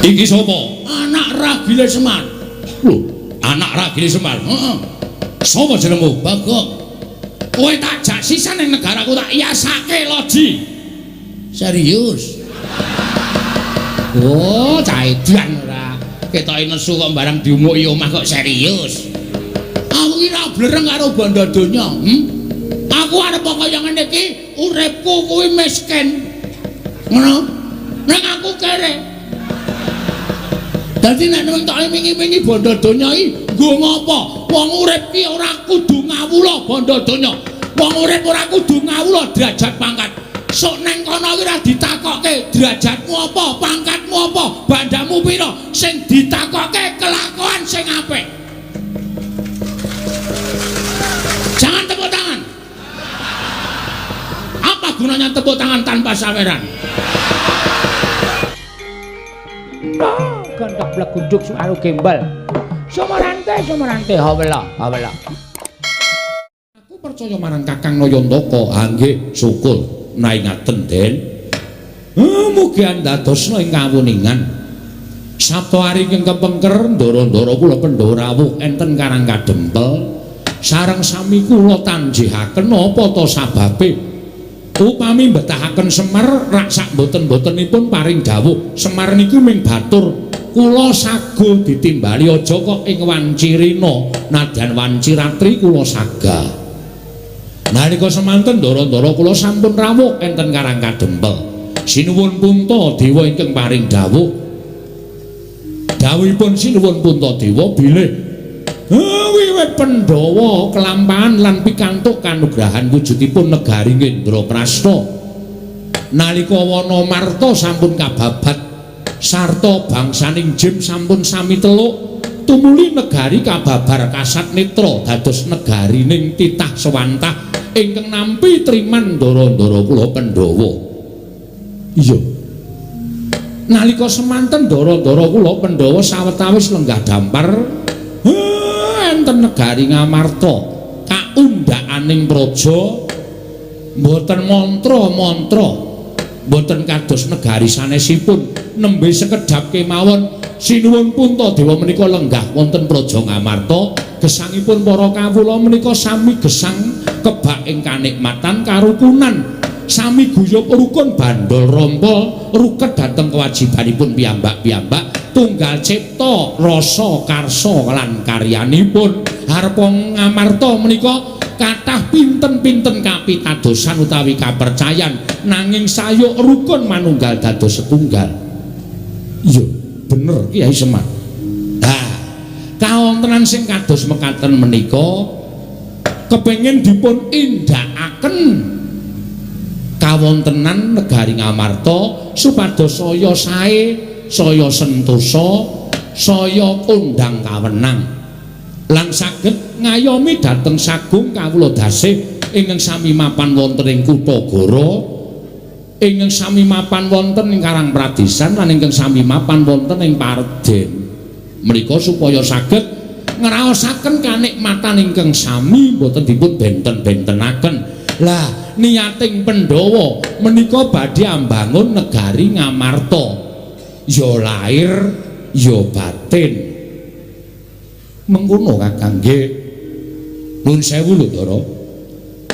Iki sapa? Anak Ragile Semar. Lho, anak Ragile Semar. Heeh. Sapa jenengmu? Bagong. Kowe tak jak sisan ning negaraku tak yasake loji. Serius? Oh, cah edan ora. Ketoke nesu kok barang diumuki omah kok serius. Aku ki ora blereng karo bondo donya, Aku arep kaya ngene iki, uripku kuwi miskin. Ngono? Nek aku kere. Dadi nek nentokne wingi-wingi bondo donya iki nggo ngopo? Wong urip ki ora kudu ngawula bondo donya. Wong urip ora kudu ngawula derajat pangkat. Sok neng kono ki ora ditakokke derajatmu apa, pangkatmu apa, bandamu pira. Sing ditakokke kelakuan sing apik. Jangan tepuk tangan. Apa gunanya tepuk tangan tanpa saweran? Gendok blegunduk suaru gembel. Sumarante sumarante hawela hawela. Aku percaya marang Kakang Nayantaka. Ha nggih, syukur. Naingaten, Den. Mugi andadosna ing kawuningan. Sabta ari ingkang kepengker ndara-ndara kula Pandhawa rawuh enten Karang Kadempel. Sareng sami kula tanjihaken apa ta sababe? Upami mbetahaken Semar rak sak mboten-mbotenipun paring dawuh. Semar niku ming batur kula sago ditimbali aja kok ing wanci rina nadyan wanci ratri kula saga. Nalika semanten ndara-ndara kula sampun rawuh enten Karang Kadempel. Sinuwun Puntadewa ingkang paring dawuh. Dawuhipun Sinuwun Puntadewa bilih wiwit Pandhawa kelampahan lan pikantuk kanugrahan wujudipun negari Indraprasta. Nalika Wanamarta sampun kababat sarta bangsaning Jim sampun sami teluk, tumuli negari kababar kasat netra dados negarining titah sewantah ingkang nampi triman ndara-ndara kula Pandhawa. Iya. Nalika semanten ndara-ndara kula Pandhawa sawetawis lenggah dampar enten negari Ngamarta kaundhakaning praja mboten mantra-mantra, mboten kados negari sanesipun. Nembe sekedhap kemawon Sinuwun Puntadewa menika lenggah wonten praja Ngamarta, gesangipun para kawula menika sami gesang kebak ing kanikmatan karukunan, sami guyub rukun bandol rompol ruket dhateng kewajibanipun piyambak-piyambak, tunggal cipta rasa karsa lan karyanipun. Harpa Ngamarta menika kathah pinten-pinten kapitadosan utawi kapercayan, nanging sayuk rukun manunggal dados setunggal. Iya, bener Kyai Semar. Nah, kawontenan sing kados mekaten menika kepengin dipun indhakaken kawontenan negari Ngamarta supados saya sae, saya sentosa, saya kondhang kawenang lan saged ngayomi dhateng sagung kawula dasih ingkang sami mapan wonten ing Kutagara, ingkang sami mapan wonten ing Karang Pradesan lan ingkang sami mapan wonten ing Pareden. Menika supaya saged ngraosaken kanikmatan ingkang sami boten dipun benten-bentenaken. Lah, niating Pandhawa menika badhe ambangun negari Ngamarta. Ya lair, ya batin. Mengkono Kakang nggih. Nuwun sewu lho, Ndara.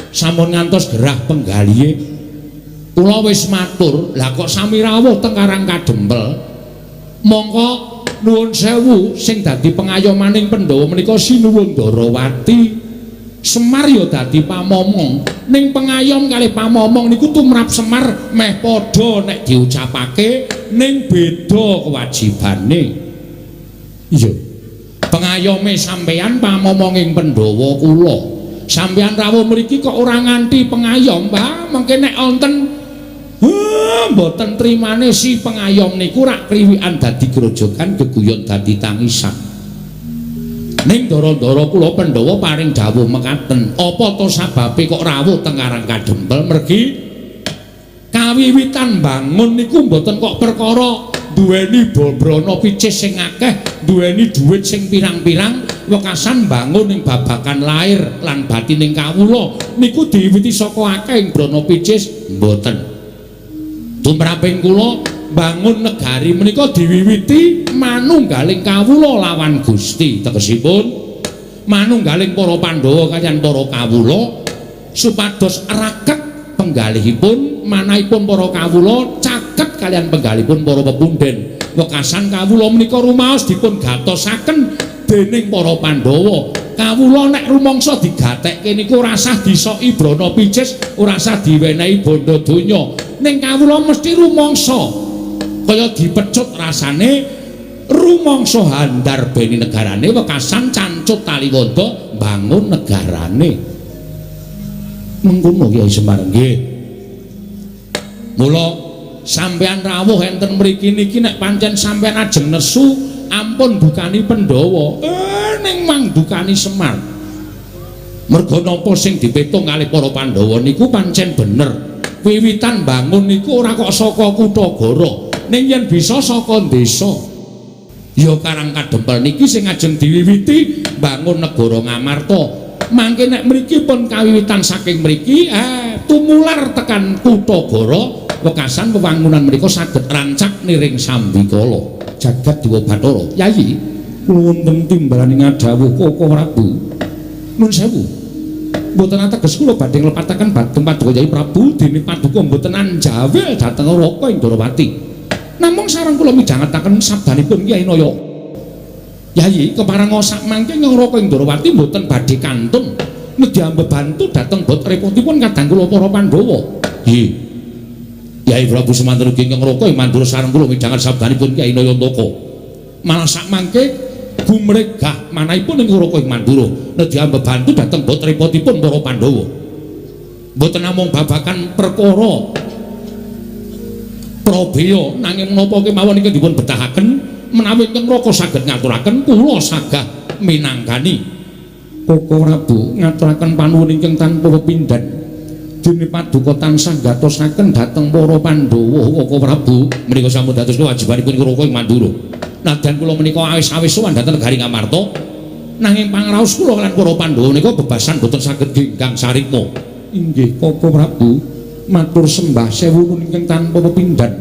Sampun ngantos gerah penggalihe. Kula wis matur, lah kok sami rawuh teng Karang Kadempel. Mongko nuwun sewu sing dadi pengayomaning Pandhawa menika Sinuwun Ndarawati. Semar ya dadi pamomong. Ning pengayom kalih pamomong niku tumrap Semar meh padha nek diucapake, ning beda kewajibane. Iya. Pengayome sampeyan pamomonging Pandhawa kula. Sampeyan rawuh mriki kok ora nganti pengayom, Pak. Mengke nek wonten mboten trimane si pengayom niku rak kriwikan dadi grojogan, geguyon dadi tangisan. Ning ndara-ndara kula Pandhawa paring dawuh mekaten, apa to sababe kok rawuh teng Karang Kadempel? Mergi kawiwitan bangun niku mboten kok perkara duweni brana picis sing akeh, duweni dhuwit sing pirang-pirang, wekasan bangun ing babagan lair lan batining kawula niku diwiwiti saka akeh ing brana picis mboten. Tumraping kula bangun negari Negari menika diwiwiti manunggaling kawula lawan Gusti, tegesipun manunggaling para Pandhawa kaliyan para kawula supados raket penggalihipun, manahipun para kawula caket kaliyan penggalihipun para pepundhen. Wekasan kawula menika rumaos dipun gatosaken dening para Pandhawa. Kawula nek rumangsa digatekke niku ora sah disoki brana picis, ora sah diwenehi bondo donya. Ning kawula mesti rumangsa kaya dipecut rasane, rumangsa handarbeni negarane, wekasan cancut taliwondo mbangun negarane. Mengkono Kyai Semar. Nggih. Mula sampeyan rawuh enten mriki niki nek pancen sampeyan ajeng nesu ampun dukani Pandhawa, ning mangdukani Semar. Merga napa sing dipetung kalih para Pandhawa niku pancen bener. Wiwitan bangun niku ora kok saka Kutagara, ning yen bisa saka desa. Ya Karang Kadempel niki sing ajeng diwiwiti bangun negara Ngamarta. Mangke nek mriki pun kawiwitan saking mriki, tumular tekan Kutagara, wekasan wewangunan mriku saged rancak niring sambikala. Jagat Dewa Bathara. Yayi, kula wonten timbalan ngadhawuh Koko Prabu. Nun sewu. Mboten ateges kula badhe nglepataken badhe Paduka Yayi Prabu dene paduka mboten anjawil dhateng Raka ing Ndorowati. Namung sareng kula midhangetaken sabdanipun Kyai Naya. Yayi, kepareng sak mangke Raka ing Ndorowati mboten badhe kantun nedhi ambebantu dhateng bot repotipun kadang kula para Pandhawa. Nggih. Yai Prabu semanten ugi ingkang Raka ing Mandura sareng kula midhanget sabdanipun Kyai Nayantaka. Malah sak mangke gumregah manahipun ing Raka ing Mandura nedhi ambebantu dhateng bot repotipun para Pandhawa. Mboten namung babagan perkara prabeya, nanging menapa kemawon ingkang dipun betahaken menawi ingkang Raka saged ngaturaken kula sagah minangkani. Koko Prabu ngaturaken panuwun ingkang tanpa pepindhan. Dene paduka tansah gatosaken dhateng para Pandhawa. Koko Prabu menika sampun dados kewajibanipun Raka ing Mandura. Nadyan kula menika awis-awis sowan dhateng negari Ngamarta, nanging pangraos kula lan para Pandhawa menika bebasan boten saged genggang sarikma. Inggih Koko Prabu, matur sembah sewu nuwun ingkang tanpa pepindhan.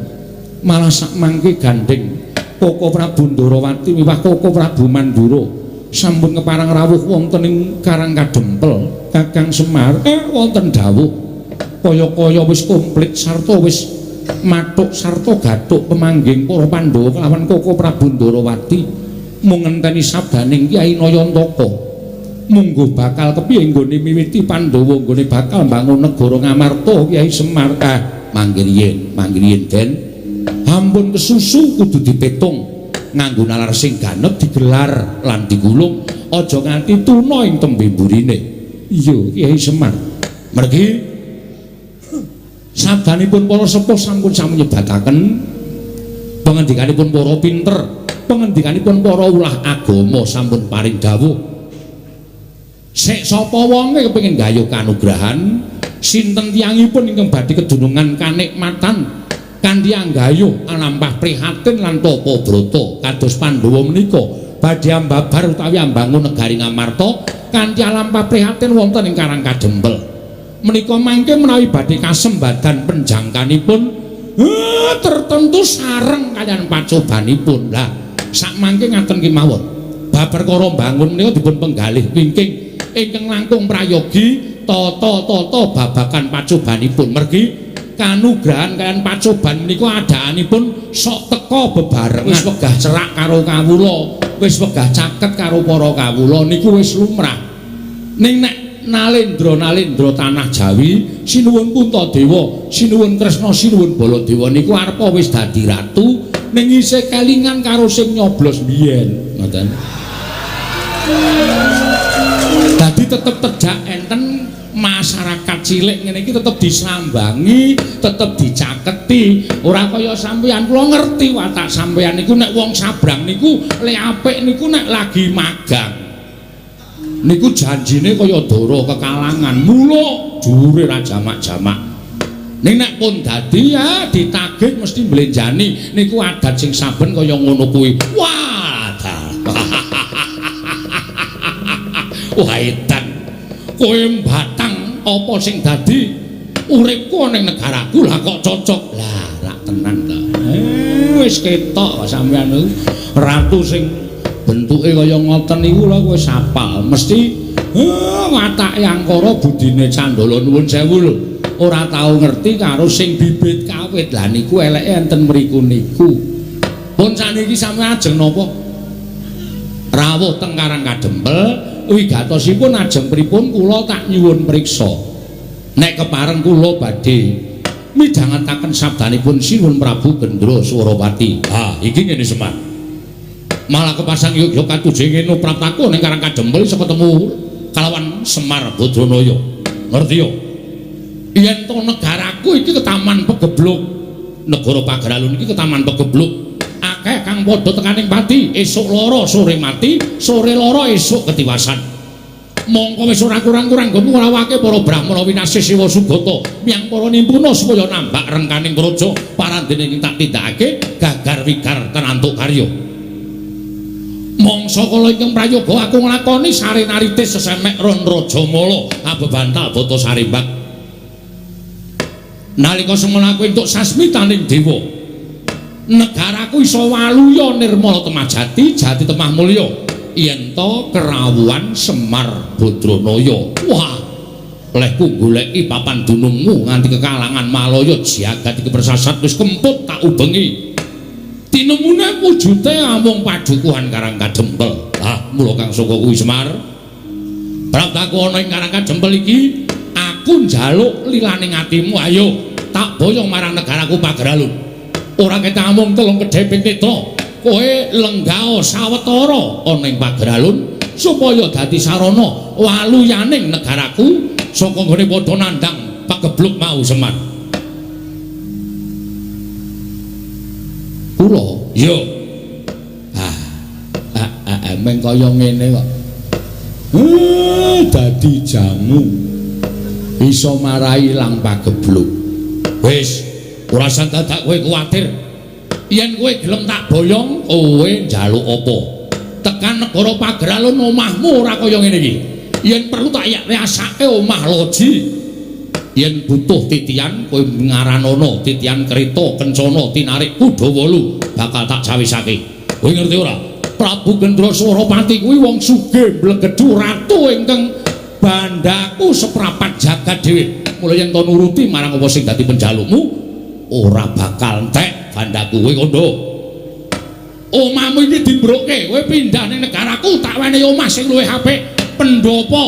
Malah sak mangke gandheng Koko Prabu Ndorowati miwah Koko Prabu Mandura sampun kepareng rawuh wonten ing Karang Kadempel. Kakang Semar, wonten dawuh kaya-kaya wis komplit sarta wis mathuk sarta gathuk pemangging para Pandhawa kelawan Koko Prabu Ndorowati mung ngenteni sabdaning Kyai Nayantaka. Mungguh bakal kepiye nggone miwiti Pandhawa nggone bakal mbangun negara Ngamarta Kyai Semar. Mangke riyin, mangke riyin Den. Ampun kesusu kudu dipetung nganggo nalar sing ganep, digelar lan digulung, aja nganti tuna ing tembe mburine. Iya Kyai Semar. Mergi sabdanipun para sepuh sampun sami nyebataken pangendikanipun para pinter, pangendikanipun para ulah agama sampun paring dawuh. Sik sapa wonge kepengin gayuh kanugrahan, sinten tiyangipun ingkang badhe kedunungan kanikmatan kanthi anggayuh alampah prihatin lan tapa brata kados Pandhawa menika badhe ambabar utawi ambangun negari Ngamarta kanthi alampah prihatin wonten ing Karang Kadempel. Menika mangke menawi badhe kasembadan penjangkanipun tertentu sareng kaliyan pacobanipun. Lah sak mangke ngaten kemawon. Bab perkara mbangun menika dipun penggalih wingking ingkang langkung prayogi tata-tata babagan pacobanipun. Mergi kanugrahan kaliyan pacoban menika adaanipun sok teka bebarengan. Wis wegah cerak karo kawula, wis wegah caket karo para kawula niku wis lumrah. Ning nek nalendra-nalendra tanah Jawi, sinuwun Puntadewa, sinuwun Kresna, sinuwun Baladewa niku arepa wis dadi ratu ning isih kelingan karo sing nyoblos biyen, ngoten. Dadi tetep tejak enten masyarakat cilik ngene iki tetep disambangi, tetep dicaketi. Ora kaya sampeyan, kula ngerti watak sampeyan niku nek wong sabrang niku le apik niku nek lagi magang. Niku janjine kaya dara kekalangan, muluk dhuwure ra jamak-jamak. Ning nek pun dadi ya ditagih mesti mblenjani. Niku adat sing saben kaya ngono kuwi. Wah, wah edan. Kowe mbatang apa sing dadi uripku ning negaraku lah kok cocok. Lah, rak tenan ta. Wis ketok sampeyan niku ratu sing bentuke kaya ngoten niku lho wis apal. Mesti watake angkara budine Candala nuwun sewu lho. Ora tau ngerti karo sing bibit kawit. Lah niku eleke enten mriku niku. Pun saniki sampeyan ajeng napa? Rawuh teng Karang Kadempel wigatosipun ajeng pripun kula tak nyuwun priksa. Nek kepareng kula badhe midhangetaken sabdanipun Sinuwun Prabu Gendra Swarapati. Ha, iki ngene Semar. Malah kepasang yogya katujeng ngene praptaku ning Karang Kadempel iso ketemu kalawan Semar Badranaya. Ngerti yo? Yen to negaraku iki ketaman pegebluk. Negara Pageralun iki ketaman pegebluk. Akeh kang padha tekaning pati, esuk lara sore mati, sore lara esuk ketiwasan. Mongko wis ora kurang-kurang nggonmu ngrawake para brahmana winasih Siwa Sugata miyang para nimpuna supaya nambak rengkaning praja parandene ing tak tindakake gagar wigar tenantuk karya. Mangsa kala ingkang prayoga aku nglakoni sarenaritis sesemek ron Rajamala abebantal bata sarimbak. Nalika semono aku entuk sasmitaning dewa, negaraku iso waluya nirmala temah jati, jati temah mulya. Yen to kerawuhan Semar Badranaya. Wah, lehku goleki papan dunungmu nganti kekalangan Malaya jagat iki persasat wis kemput tak ubengi. Tinemune wujute amung padukuhan Karang Kadempel. Ah, mula kang saka kuwi Semar. Praptaku ana ing Karang Kadempel iki, aku njaluk lilaning atimu, ayo tak boyong marang negaraku Pageralun. Ora ketamung telung kedheping netra. Kowe lenggao sawetara ana ing Pageralun supaya dadi sarana waluyaning negaraku saka nggone padha nandhang pagebluk mau Semar. Kula iya. Ah, meng kaya ngene kok. Dadi jamu iso marai ilang pagebluk. Wis, ora usah dadak kowe kuwatir. Yen kowe gelem tak boyong, kowe njaluk apa? Tekan negara Pageralun omahmu ora kaya ngene iki. Yen perlu tak riasake omah loji. Yen butuh titian kowe ngaranono titian kereta kencana tinarik kuda wolu bakal tak cawisake. Kowe ngerti ora? Prabu Gendra Swarapati kuwi wong sugih mblegedhu ratu ingkang bandaku seprapat jagat dhewe. Mula yen to nuruti marang apa sing dadi penjalukmu ora bakal entek bandaku. Kowe kandha omahmu iki dimbroke, kowe pindah ning negaraku tak wenehi omah sing luwih apik. Pendopo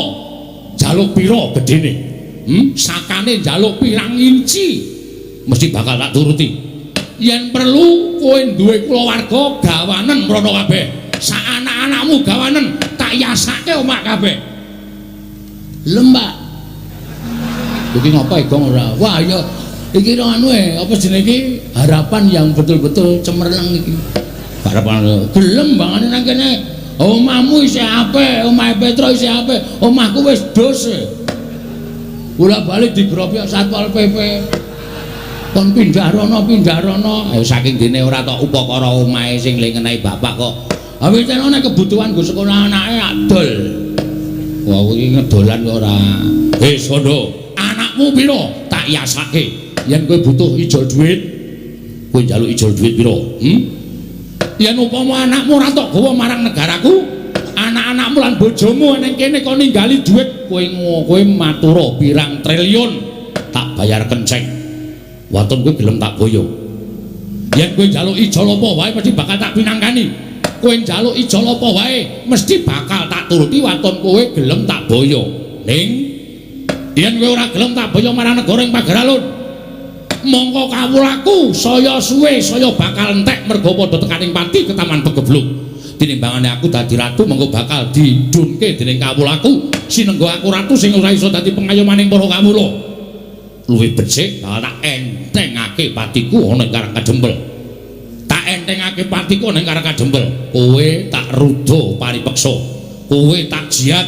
njaluk pira gedene? Sakane njaluk pirang inci mesti bakal tak turuti. Yen perlu kowe duwe kulawarga gawanen mrono kabeh. Sak anak-anakmu gawanen tak yasake omah kabeh. Lembak. Iki ngapa Gong ora? Wah ya iki anu apa jenenge iki harapan yang betul-betul cemerlang iki. Harapan gelem bangane nang kene. Omahmu isih apik, omahe Petro isih apik, omahku wis dos. Bola-bali digrobok Satpol PP. Kon pindah rono, pindah rono. Ayo saking dene ora tok upakara omahe sing le ngenai bapak kok. Ha wis nek kebutuhan nggo sekolah anake adol. Wah iki ngedolan kok ora. Wis kondo, anakmu pira tak yasake. Yen kowe butuh ijol dhuwit, kowe njaluk ijol dhuwit pira? Yen upama anakmu ora tok gawa marang negaraku, anak-anakmu lan bojomu ning kene kon ninggali dhuwit, kowe kowe matura pirang triliun tak bayar kenceng. Waton kowe gelem tak boyo. Yen kowe njaluk ijol apa wae mesti bakal tak pinangkani. Kowe njaluk ijol apa wae mesti bakal tak turuti waton kowe gelem tak boyo. Ning yen kowe ora gelem tak boyo marang negara ing Pageralun, mongko kawulaku saya suwe saya bakal entek mergo padha tekaning pati ketaman pegebluk. Tinimbangane aku dadi ratu mengko bakal didunke dening kawulaku. Sinenggo aku ratu sing ora iso dadi pengayomaning para kawula. Luwih becik bakal tak entengake patiku ana ing Karang Kadempel. Tak entengake patiku ana ing Karang Kadempel. Kowe tak ruda paripeksa. Kowe tak jiat,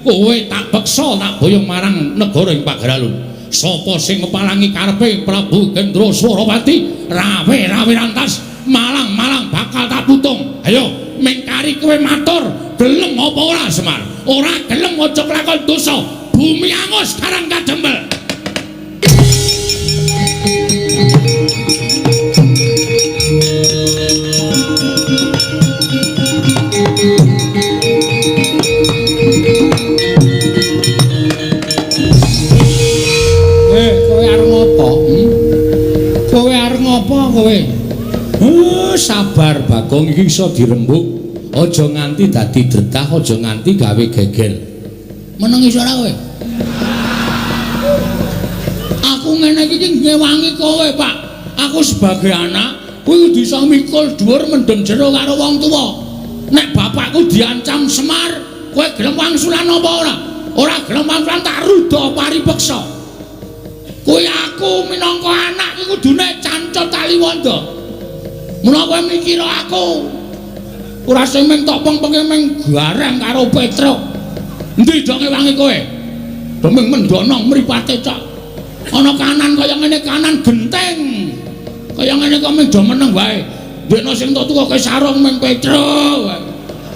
kowe tak peksa tak boyong marang negara ing Pageralun. Sapa sing ngepalangi karepe Prabu Gendra Swarapati, rawe-rawe rantas, malang-malang bakal tak putung. Ayo, mengkari kowe matur, gelem apa ora Semar? Ora gelem aja kelakon dosa. Bumi angus Karang Kadempel. Bagong iki iso dirembug. Aja nganti dadi dretah, aja nganti gawe geger. Meneng iso ora kowe? Aku ngene iki ngewangi kowe, Pak. Aku sebagai anak kuwi kudu iso mikul dhuwur mendem jero karo wong tuwa. Nek bapakku diancam Semar, kowe gelem wangsulan apa ora? Ora gelem wangsulan tak ruda paripeksa. Kuwi aku minangka anak iki kudune cancot taliwonda. Mula kowe mikir aku ora sing mung tok peng-penge mung gareng karo Petruk. Endi do ngewangi kowe? Deming mendono mripate cok. Ana kanan kaya ngene kanan genteng. Kaya ngene kok mung do meneng wae. Ndekno sing tok tukoke sarung mung Petruk wae.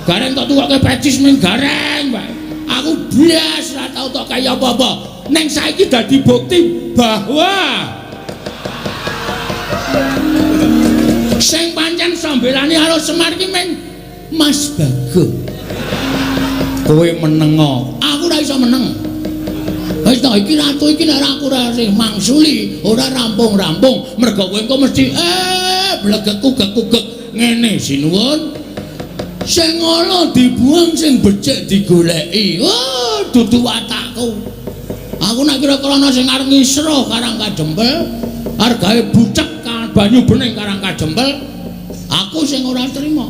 Gareng tok tukoke pecis mung gareng wae. Aku blas ora tau tok kaya apa-apa. Neng saiki dadi bukti bahwa sing pancen sambelane karo Semar ki mung Mas Bagong. Kowe menengo. Aku ora iso meneng. Wis to iki ratu iki nek aku ora sing mangsuli, ora rampung-rampung, mergo kowe engko mesti blegekku gekugek ngene sinuwun. Sing ala dibuang, sing becik digoleki. Oh, dudu watakku. Aku nek kira-kira ana sing arep ngisruh Karang Kadempel, argae bucek banyu bening Karang Kadempel, aku sing ora trima.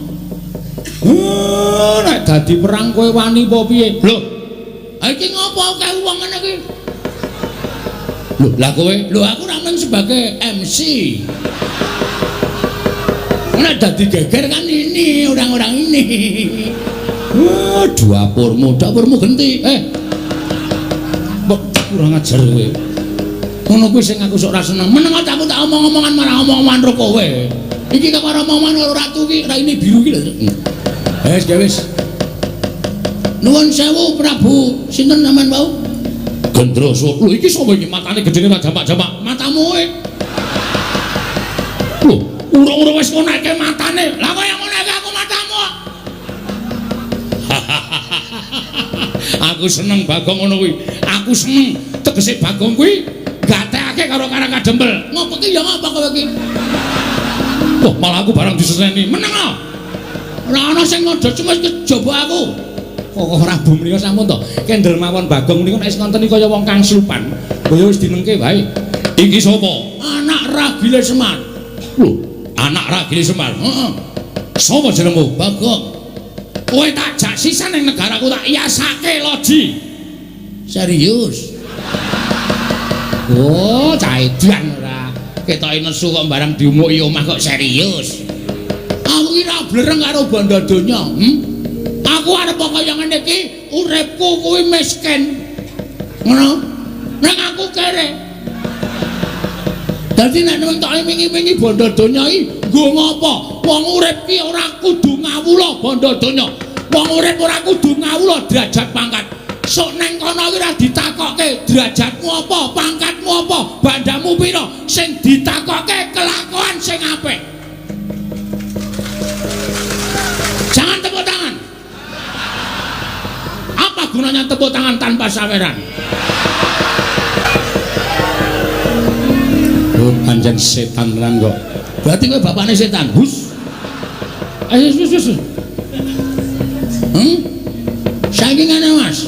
Nek dadi perang kowe wani apa piye? Lho, iki ngopo akeh wong ngene iki? Lho, lah kowe? Lho, aku ra mung sebagai MC. Nek dadi geger kan ini orang-orang ini. Dapurmu, dapurmu genti. Mbok kurang ajar kowe. Ngono kuwi sing aku sok ora seneng. Meneng aku tak omong-omongan marang omong-omongan ro kowe. Iki kok ora omongan karo ratu iki, raine biru iki lho. Wis, wis. Nuwun sewu Prabu, sinten sampean wau? Gendroso. Lho iki sapa iki matane gedene ra jamak-jamak? Matamu kowe. Lho, urung-urung wis ngonekke matane. Lah kaya ngonekke aku matamu. Aku seneng Bagong ngono kuwi. Aku seneng tegese Bagong kuwi gatekake karo Karang Kadempel. Ngopo ki ya ngapa kowe iki? Wah, malah aku barang diseneni. Meneng ah. Ora ana sing ngodo cuma kejaba aku. Kok Prabu menika sampun to. Kendel mawon Bagong niku nek wis ngonten kaya wong kang slupan. Kaya wis dinengke wae. Iki sapa? Anak ragile Semar. Lho, anak ragile Semar. Heeh. Sapa jenengmu? Bagong. Kowe tak jak sisan ning negaraku tak iyasake loji. Serius? Oh, cah edan ora. Ketoke nesu kok barang diumuki omah kok serius. Aku ki ra blereng karo bondo donya, Aku arep kaya ngene iki, uripku kuwi miskin. Ngono? Nek aku kere. Dadi nek nentokne wingi-wingi bondo donya iki nggo ngopo? Wong urip ki ora kudu ngawula bondo donya. Wong urip ora kudu ngawula derajat pangkat. Sok neng kono iki ora ditakokke derajatmu apa, pangkatmu apa, bandamu pira, sing ditakokke kelakuan sing apik. Jangan tepuk tangan. Apa gunanya tepuk tangan tanpa saweran? Oh, pancen setan tenan kok. Berarti kowe bapakne setan. Hus. Ayo wis wis. Saiki ngene, Mas.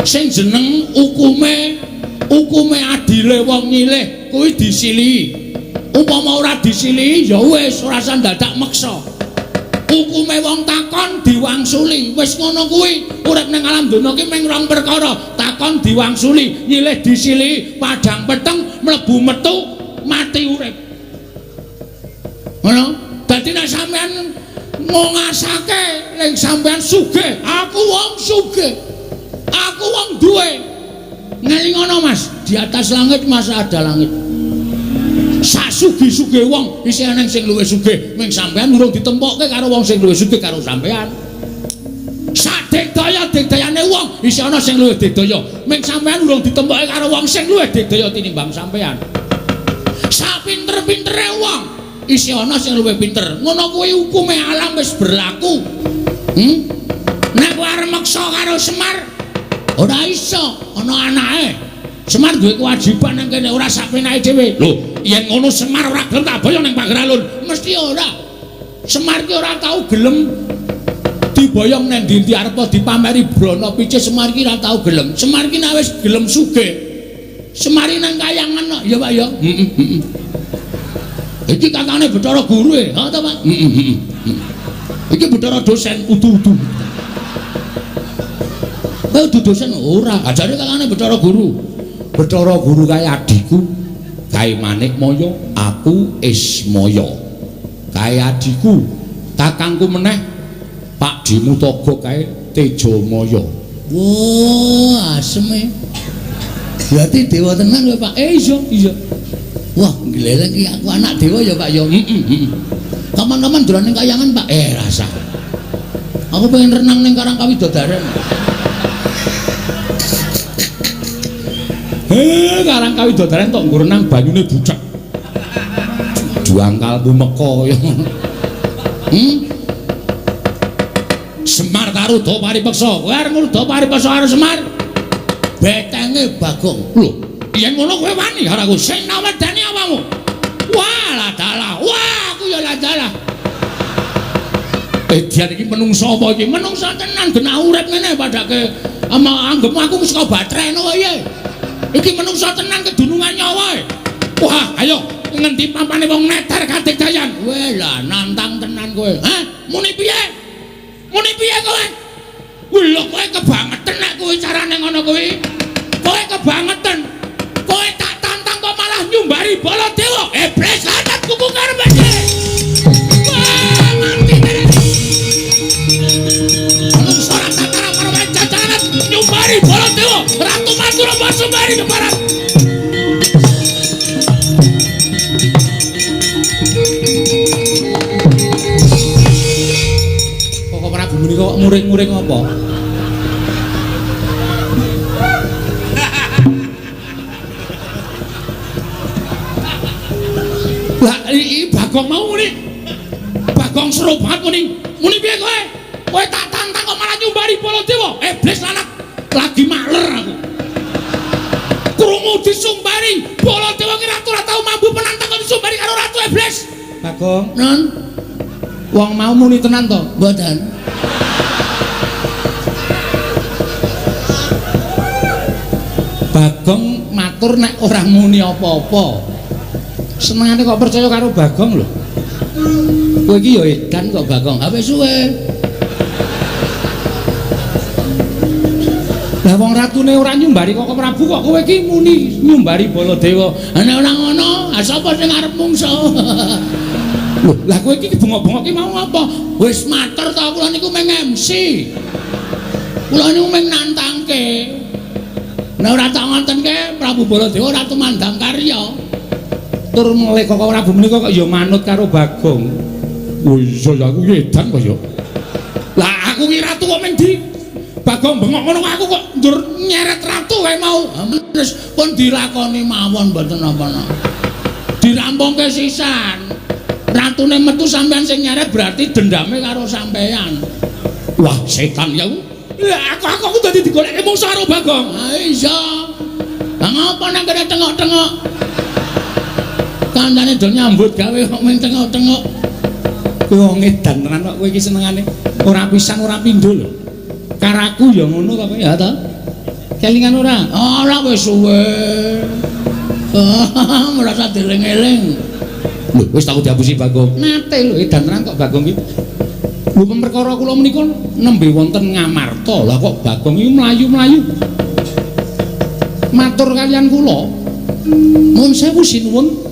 Sing jeneng hukume adile wong nyilih kuwi disilihi. Upama ora disilihi ya wis ora usah dadak meksa. Hukume wong takon diwangsuli. Wis ngono kuwi. Urip ning alam donya ki mung rong perkara, takon diwangsuli, nyilih disilihi, padhang peteng mlebu metu mati urip. Ngono? Dadi nek sampean ngasake ning sampean sugih, aku wong sugih. Aku wong duwe. Ngelingono Mas, di atas langit masa ada langit. Sak sugih-sugih wong isih ana sing luwih sugih, ming sampean urung ditempokke karo wong sing luwih sugih karo sampean. Sak digdaya-digdayane wong isih ana sing luwih digdaya, ming sampean urung ditempokke karo wong sing luwih digdaya tinimbang sampean. Sak pinter-pintere wong isih ana sing luwih pinter. Ngono kuwi hukume alam wis berlaku. Nek kowe arep meksa karo Semar ora iso, ana anake. Semar duwe kewajiban nang kene ora sak penake dhewe. Lho, yen ngono Semar ora gelem tak boyong ning Pageralun. Mesti ora. Semar ki ora tau gelem diboyong nang ndi-ndi arep dipameri brana pice Semar ki ora tau gelem. Semar ki nek wis gelem sugih. Semar nang kayangan kok ya Pak ya. Heeh heeh. Iki kakane Bathara Guru e, ha ta Pak? Heeh heeh. Iki Bathara dosen udu-udu. Kowe udu dosen ora, ajare kakane Bathara Guru. Bathara Guru kae adhiku, kae Manikmaya, aku Ismaya. Kae adhiku, kakangku meneh Pak Dimutaga kae Tejamaya. Wah, aseme. Berarti dewa tenan kowe, Pak. Iya, iya. Wah, gleleng iki aku anak dewa ya, Pak ya. Heeh, heeh. Kapan-kapan dolan ning kayangan, Pak. Rasa. Aku pengen renang ning Karang Kawidodaren. Karang Kawidodaren tok nggo renang banyune bucek. Juangkal mumeka kaya ngono. Semar taruda paripeksa. Kowe arep ngruda paripeksa karo Semar? Betenge Bagong. Lho, yen ngono kowe wani karo aku. Sing nawedani awakmu. Wah, lah dalah. Wah, aku ya lah dalah. Edian iki menungso apa iki? Menungso tenan genah urip ngene padake ama anggepmu aku saka batreno kaya. Iki menungso tenan kedunungan nyawa. Wah, ayo ngendi pampane wong neter kadigdayan. Weh lah nantang tenan kowe. Hah? Muni piye? Muni piye kowe? Lho kowe kebangetan nek kowe carane ngono kuwi. Kowe kebangetan. Kowe tak tantang kok malah nyumbari Baladewa. Iblis lanat kuku karepe dhewe. Wah, mati tenan. Menungso ora tataran karo jajaran nyumbari Baladewa. Ratu Madura Basumari keparat. Kok Prabu menika kok muring-muring apa? Lah iki Bagong mau muni. Bagong seru banget muni. Muni piye kowe? Kowe tak tantang kok malah nyumbari Baladewa. Iblis lanat lagi maler aku. Krungu disumbari Baladewa ki ratu ora tau mambu penantang kok disumbari karo ratu iblis. Bagong, non. Wong mau muni tenan to? Mboten. Bagong matur nek ora muni apa-apa. Senengane kok percaya karo Bagong lho. Kowe iki ya edan kok Bagong. Ha wis suwe. Lah wong ratune ora nyumbari kok Prabu kok kowe iki muni nyumbari Baladewa. Ha nek ora ngono, ha sapa sing arep mungso? Lho, lah kowe iki bengok-bengok ki mau apa? Wis matur ta kula niku mung MC. Kula niku mung nantangke. Nek ora tak ngontenke Prabu Baladewa ora tumandang karya. Tur melih kok Prabu menika kok ya manut karo Bagong. Oh iya ya aku edan kok ya. Lah aku ki ratu kok mung di Bagong bengok ngono aku kok ndur nyeret ratu kae mau. Wis pun dilakoni mawon mboten napa-napa. Dirampungke sisan. Ratune metu sampean sing nyeret berarti dendame karo sampean. Wah, setan ya. Lah aku dadi digoleki mungsuh karo Bagong. Ha iya. Lah ngapa nang kene tengok-tengok? Kancane do nyambut gawe kok mung tengok-tengok. Kowe wong edan tenan kok kowe iki senengane ora pisan ora pindho lho. Karaku ya ngono to kowe ya ta? Kelingan ora? Ora wis suwe. Merasa dieling-eling. Lho, wis tau diapusi Bagong. Nate lho edan tenan kok Bagong iki. Lho perkara kula menika nembe wonten Ngamarta. Lah kok Bagong iki mlayu-mlayu. Matur kaliyan kula. Nuwun sewu sinuwun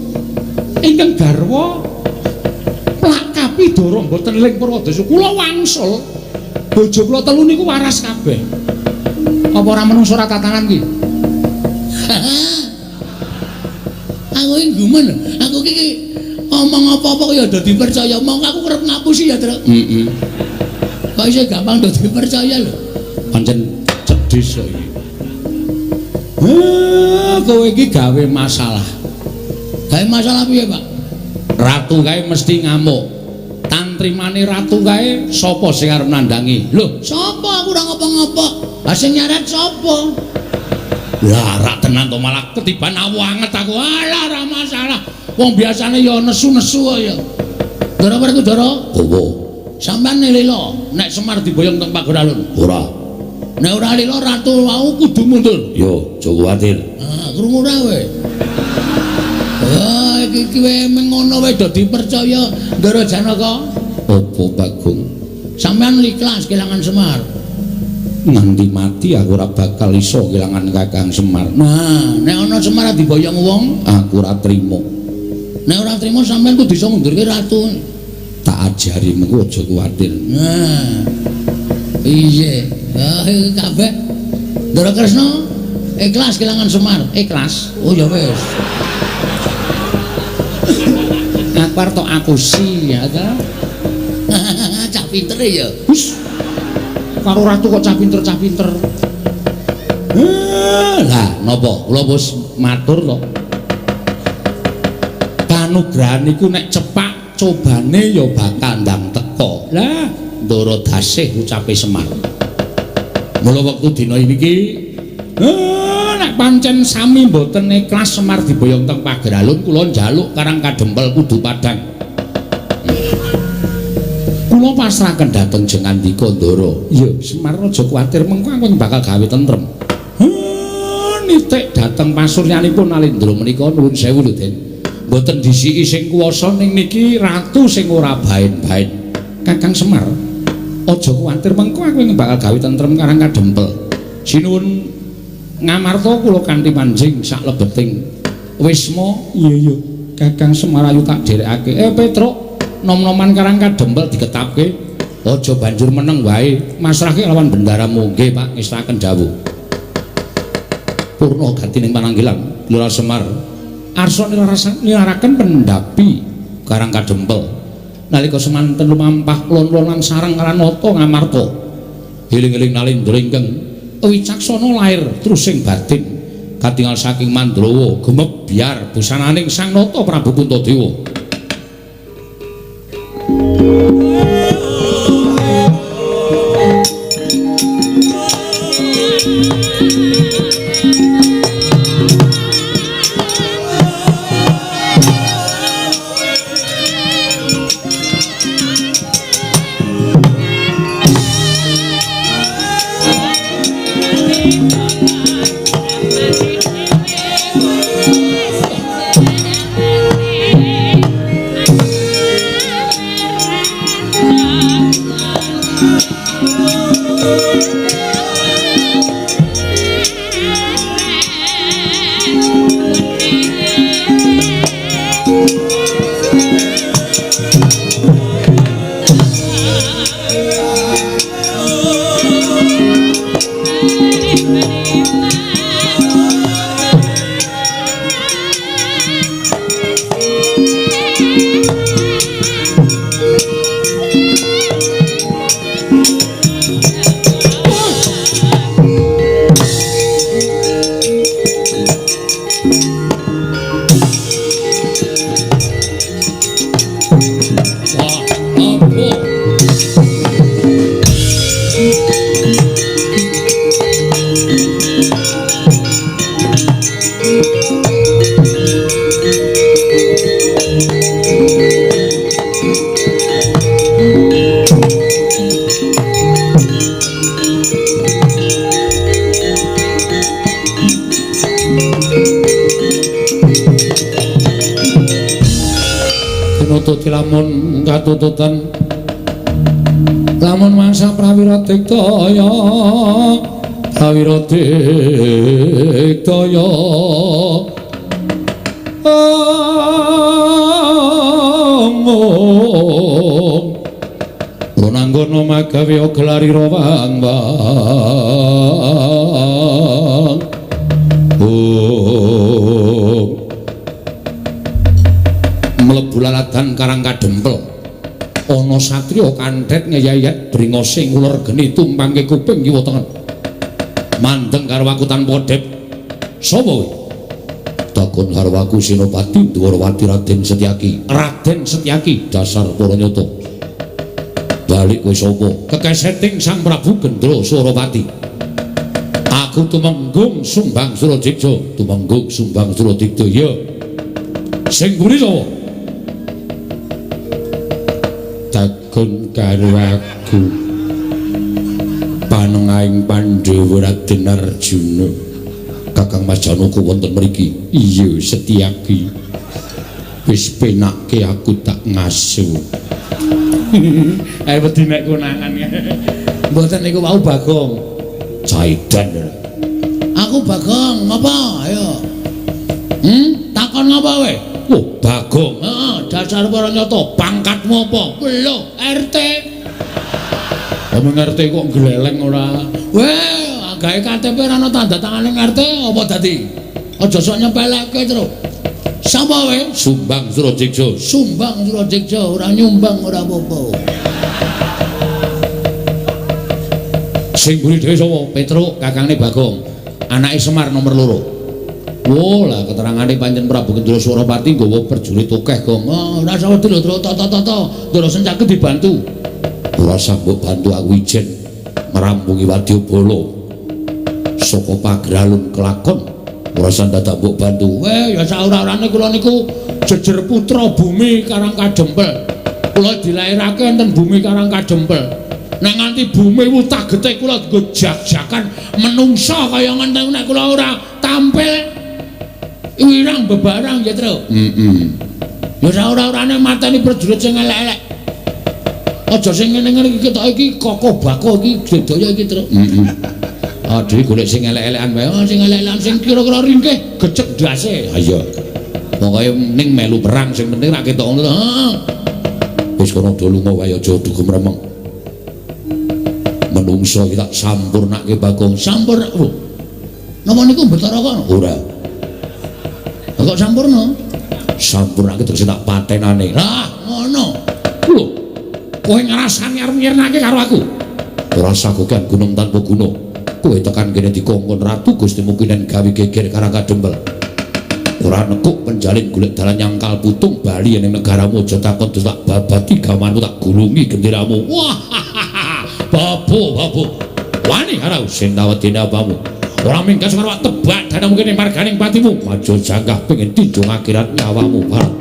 ingkang garwa plakapi dara mboten ling Purwadasa. Kula wangsul. Bojo kula telu niku waras kabeh. Apa ora menungso ora tatanan ki? Aku iki gumun. Aku iki omong apa-apa ya dadi percaya. Mongko aku kerep ngapusi ya, Truk. Heeh. Kok isih gampang dadi percaya lho. Pancen cedhis kok iki. Kowe iki gawe masalah. Gawe masalah piye, Pak? Ratu kae mesti ngamuk. Tantrimane ratu kae sapa sing arep nandhangi? Lho, sapa aku ora ngopo-ngopo. Lah sing nyeret sapa? Lah rak tenan to malah ketiban awu anget aku. Alah ora masalah. Wong biasane ya nesu-nesu kok ya. Ndara Werkudara, Apa? Sampeyan lila nek Semar diboyong teng Pageralun. Ora. Nek ora lila ratu wau kudu mundur. Yo, aja kuwatir. Ah, krungu ora kowe? Ah, iki iki wae mengono wae do dipercaya Ndara Janaka. Apa Bagong? Sampeyan ikhlas kelangan Semar. Nganti mati aku ora bakal iso kelangan Kakang Semar. Nah, nek ana Semar diboyong wong, aku ora trimo. Nek ora trimo sampeyan kudu iso ngundurke ratu. Tak ajari mengko aja kuwatir. Nah. Iya. Ah, kabeh. Ndara Kresna ikhlas kelangan Semar, ikhlas. Oh ya wis. Aku arep tok akusi ya ta. Cah pinter ya. Wis. Karo ratu kok cah pinter-cah pinter. Lah napa kula wis matur to. Kanugrahan iku nek cepak cobane ya bakal ndang teka. Lah Ndara dasih ucape Semar. Mula wektu dina iki nek pancen sami mboten ikhlas Semar diboyong teng Pageralun kula njaluk Karang Kadempel kudu padhang. Kula pasrahaken dhateng Jengandika Ndara. Iya, Semar aja kuwatir mengko aku bakal gawe tentrem. Nitik dhateng pasuryanipun Nalendra menika nuwun sewu lho, Den. Mboten disiki sing kuwasa ning niki ratu sing ora baen-baen. Kakang Semar, aja kuwatir mengko aku bakal gawe tentrem Karang Kadempel. Sinuwun ngamarta kula kanthi manjing saklebeting wisma. Iya iya, Kakang Semar ayu tak dherekake. Petruk, nom-noman Karang Kadempel diketapke. Aja banjur meneng wae, masrahke lawan bendaramu. Nggih, Pak, ngestaken dawuh. Purna gatining pananggilan Lurah Semar arsa nilaraken pendhapi Karang Kadempel. Nalika semanten lumampah lon-lonan sareng Ranata Ngamarta. Eling-eling Nalendra ingkang wicaksana lair trusing batin katingal saking Mandrawa gemebyar busananing Sang Nata Prabu Puntadewa. Lamun katututan lamun mangsa prawira diktaya prawira diktaya omong lunanggono magawe gelarira wang wang om mlebu laladan Karang Kadempel ana satriya kandhet ngeyayat bringose nguler geni tumpangke kuping kiwa tengen mandeng karo aku tanpa dhep. Sapa kowe? Takon karo aku Senopati Dwarawati Raden Setyaki. Raden Setyaki dasar para nyata. Balik kowe sapa? Kekeseting Sang Prabu Gendra Surapati. Aku tumenggung Sumbang Suradiksa. Tumenggung Sumbang Suradiksa. Ya. Sing mburi sapa? takon karo aku. Panengahing Pandhawa Raden Arjuna. Kakang Mas Janaka wonten mriki. Iya, Setyaki. Wis penake aku tak ngaso. Wedi nek konangan. Mboten niku wau Bagong. Caidan. Aku Bagong, ngapa? Ayo. Takon ngapa kowe? Oh, Bagong. Heeh, dasar para nyata, pangkatmu apa? Lho, RT. Omong RT kok gleleng ora? Weh, gawe KTP ora ana tanda tangane RT apa dadi? Aja sok nyepeleke, Truk. Sapa kowe? Sumbang Surajeksa. Sumbang Surajeksa, ora nyumbang ora apa-apa. Sing mburi dhewe sapa? Petruk, kakangne Bagong. Anake Semar nomor 2. Wo lah keterangane pancen Prabu Kendra Surapati nggawa prajurit akeh, Gong. Oh, ora usah wedi lho, Truk. Tata-tata. Ndara Sencaki dibantu. Ora usah mbok bantu aku ijen ngrampungi wadyabala. Saka pagralun kelakon ora usah dadak mbok bantu. Weh, ya saora-orane kula niku jejer putra bumi Karang Kadempel. Kula dilairake enten bumi Karang Kadempel. Nek nganti bumi wutah getih kula nggo jak-jakan menungsa kaya ngenten nek kula ora tampil wirang bebarang ya, Truk. Heeh. Ya saora-orane mateni prajurit sing elek-elek. Aja sing ngene-ngene iki ketok iki kokoh bakoh iki sedaya iki, Truk. Heeh. Aduh golek sing elek-elekan wae. Oh, sing elek-elekan sing kira-kira ringkih gecek ndase. Ha iya. Pokoke ning melu perang sing penting ra ketok ngono to. Heeh. Wis kono do lunga wae aja dugu mremeng. Menungso iki tak sampurnake Bagong. Sampurna. Lho. Napa niku Bathara kono? Ora. Lah kok sampurna? Sampurnake terus tak patenane. Lah, ngono. Lho. Kowe ngrasani arep nyirnake karo aku. Ora usah kokean gunung tanpa guna. Kowe tekan kene dikongkon Ratu Gusti Mukinen gawe geger Karang Kadempel. Ora nekuk penjalin golek dalan nyangkal putung bali ning negaramu aja takon terus tak babati gawanmu tak gulungi genderamu. Wah. Babu, babu. Wani karo sing tawedene apamu. Ora minggas karo tebak danamu kene marganing patimu. Maju janggah pengin tinjung akhirat nyawamu. Barat.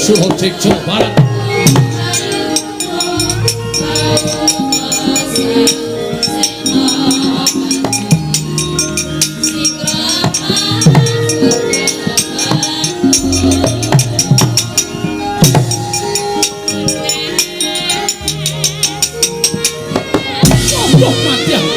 Surajeksa Barat. Mati aku.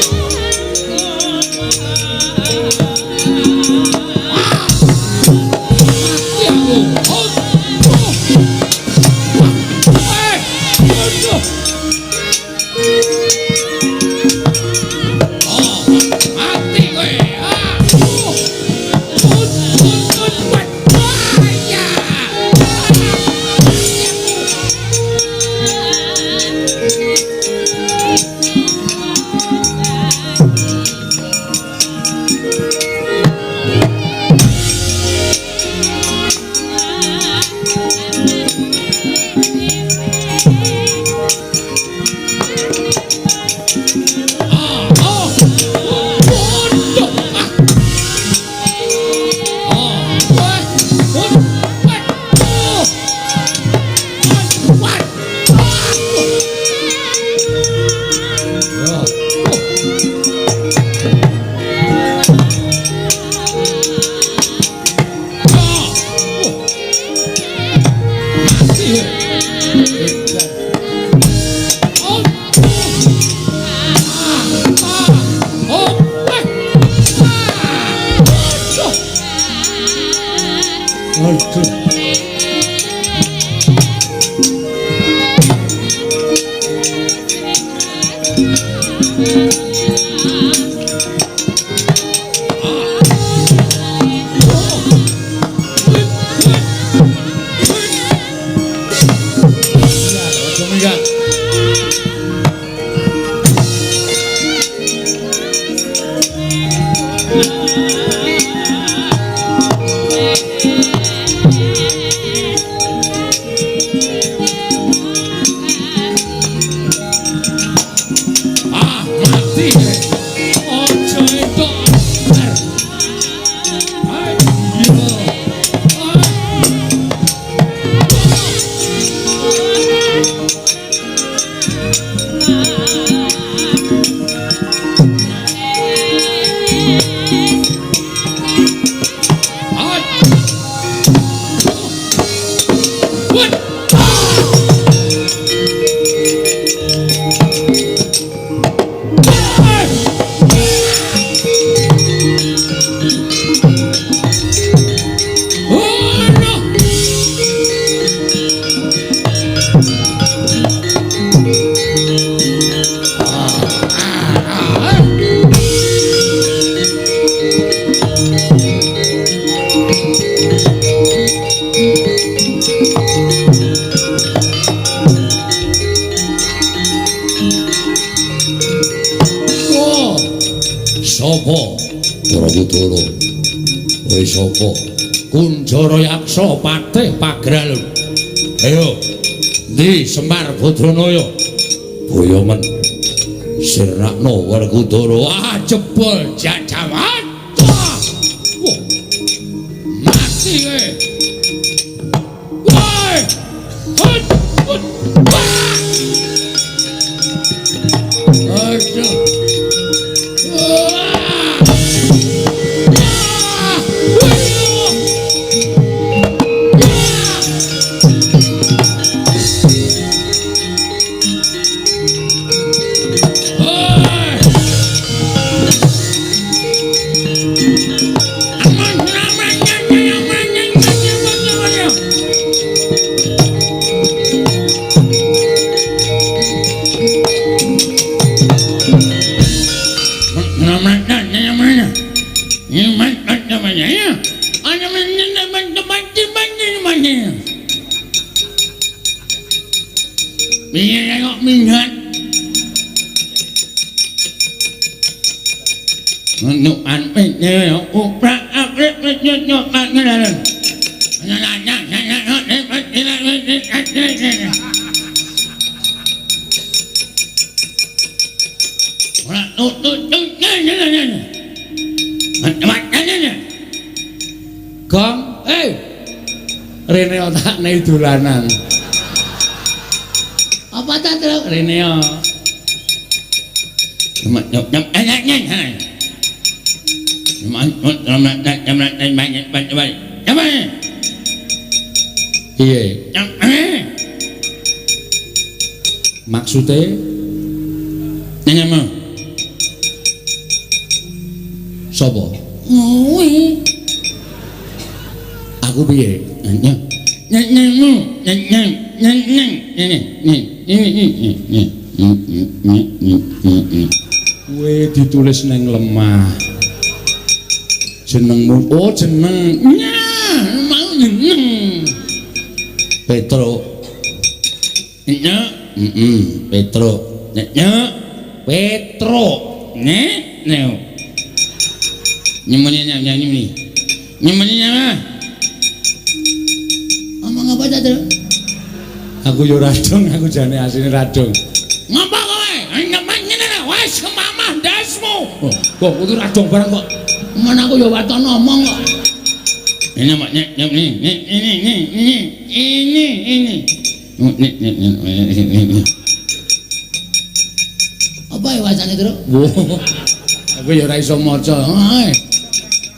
Aduh. Kunjara Yaksa Patih Pagralun. Ayo, ndi Semar Badranaya? Boyomen sirnakno Werkudara. Ah, jebol jajawan. Wah. Mati kowe. Woi. Hut. Hut. Aduh. Gong, rene otakne dolanan. Apa ta, Truk? Rene yo. Piye? Maksude nyama. Sapa? Kuwi. Aku piye? Kowe ditulis neng lemah. Jenengmu, oh jeneng. Nyah, mau jeneng. Petro. Nyah, Petro. Nyah, Petro. Nek, nek. Nyemene nyam nyam. Nyemene nyam. Ngomong apa ta, Tru? Aku yo radong, aku jane asline radong. Ngapa kowe? Ngene wis mamah ndasmu. Kok kudu radong barang kok. Men aku yo waton ngomong kok. Ini mak nek ini ini ini ini ini. Ini. Apa ya wacane, Tru? Aku ya ora iso maca.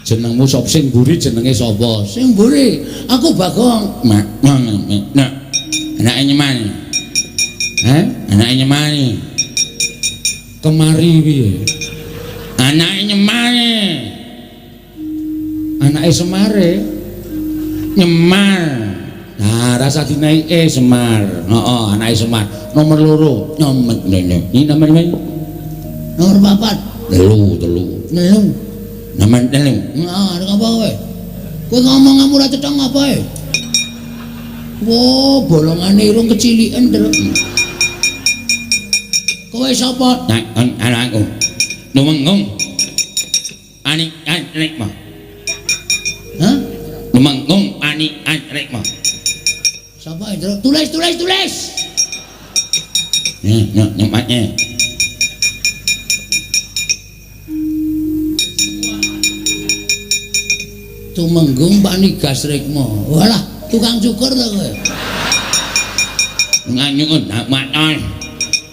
Jenengmu sapa sing mburi jenenge sapa? Sing mburi aku Bagong. Mak nek anake nyemani. Heh, anake nyemani. Kemari piye? Anake nyemani. Anake Semare. Nyemar. Nah, rasa dinaike Semar. Heeh, anake Semar. Nomor 2 nyomet ngene. Iki nomor piro? Nomor 4. 3, 3. 3. Nomor 3. Heeh, arep apa kowe? Kowe ngomong kamu ora cetha ngapa e? Wo, bolongane irung keciliken terus. Kowe sapa? Nah, anakku. Lumenggung. Ani Rikma. Hah? Lumenggung Ani Rikma. Sapa itu? Tulis, tulis, tulis. Nih, nyempatnya. Tumenggung Panigas Rikma. Walah, tukang cukur to kowe. Tukang cukur ndak matos.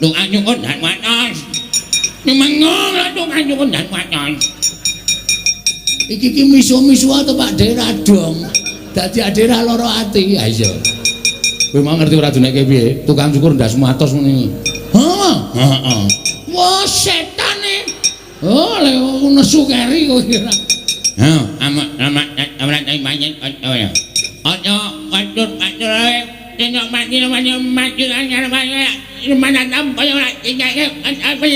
Tukang cukur ndak matos. Tumenggung tukang cukur ndak matos. Iki ki misu-misu to Pak Dera dong. Dadi adera lara ati. Ha iya. Kowe mau ngerti ora duneke piye? Tukang cukur ndasmu atos ngene. Heeh. Heeh. Wah, setane. Oh, lek nesu keri kowe kira. Heh, amat amat amat banyak ya. Aja watur-watur ae. Tengok mati mati mati mana tampa ora apa.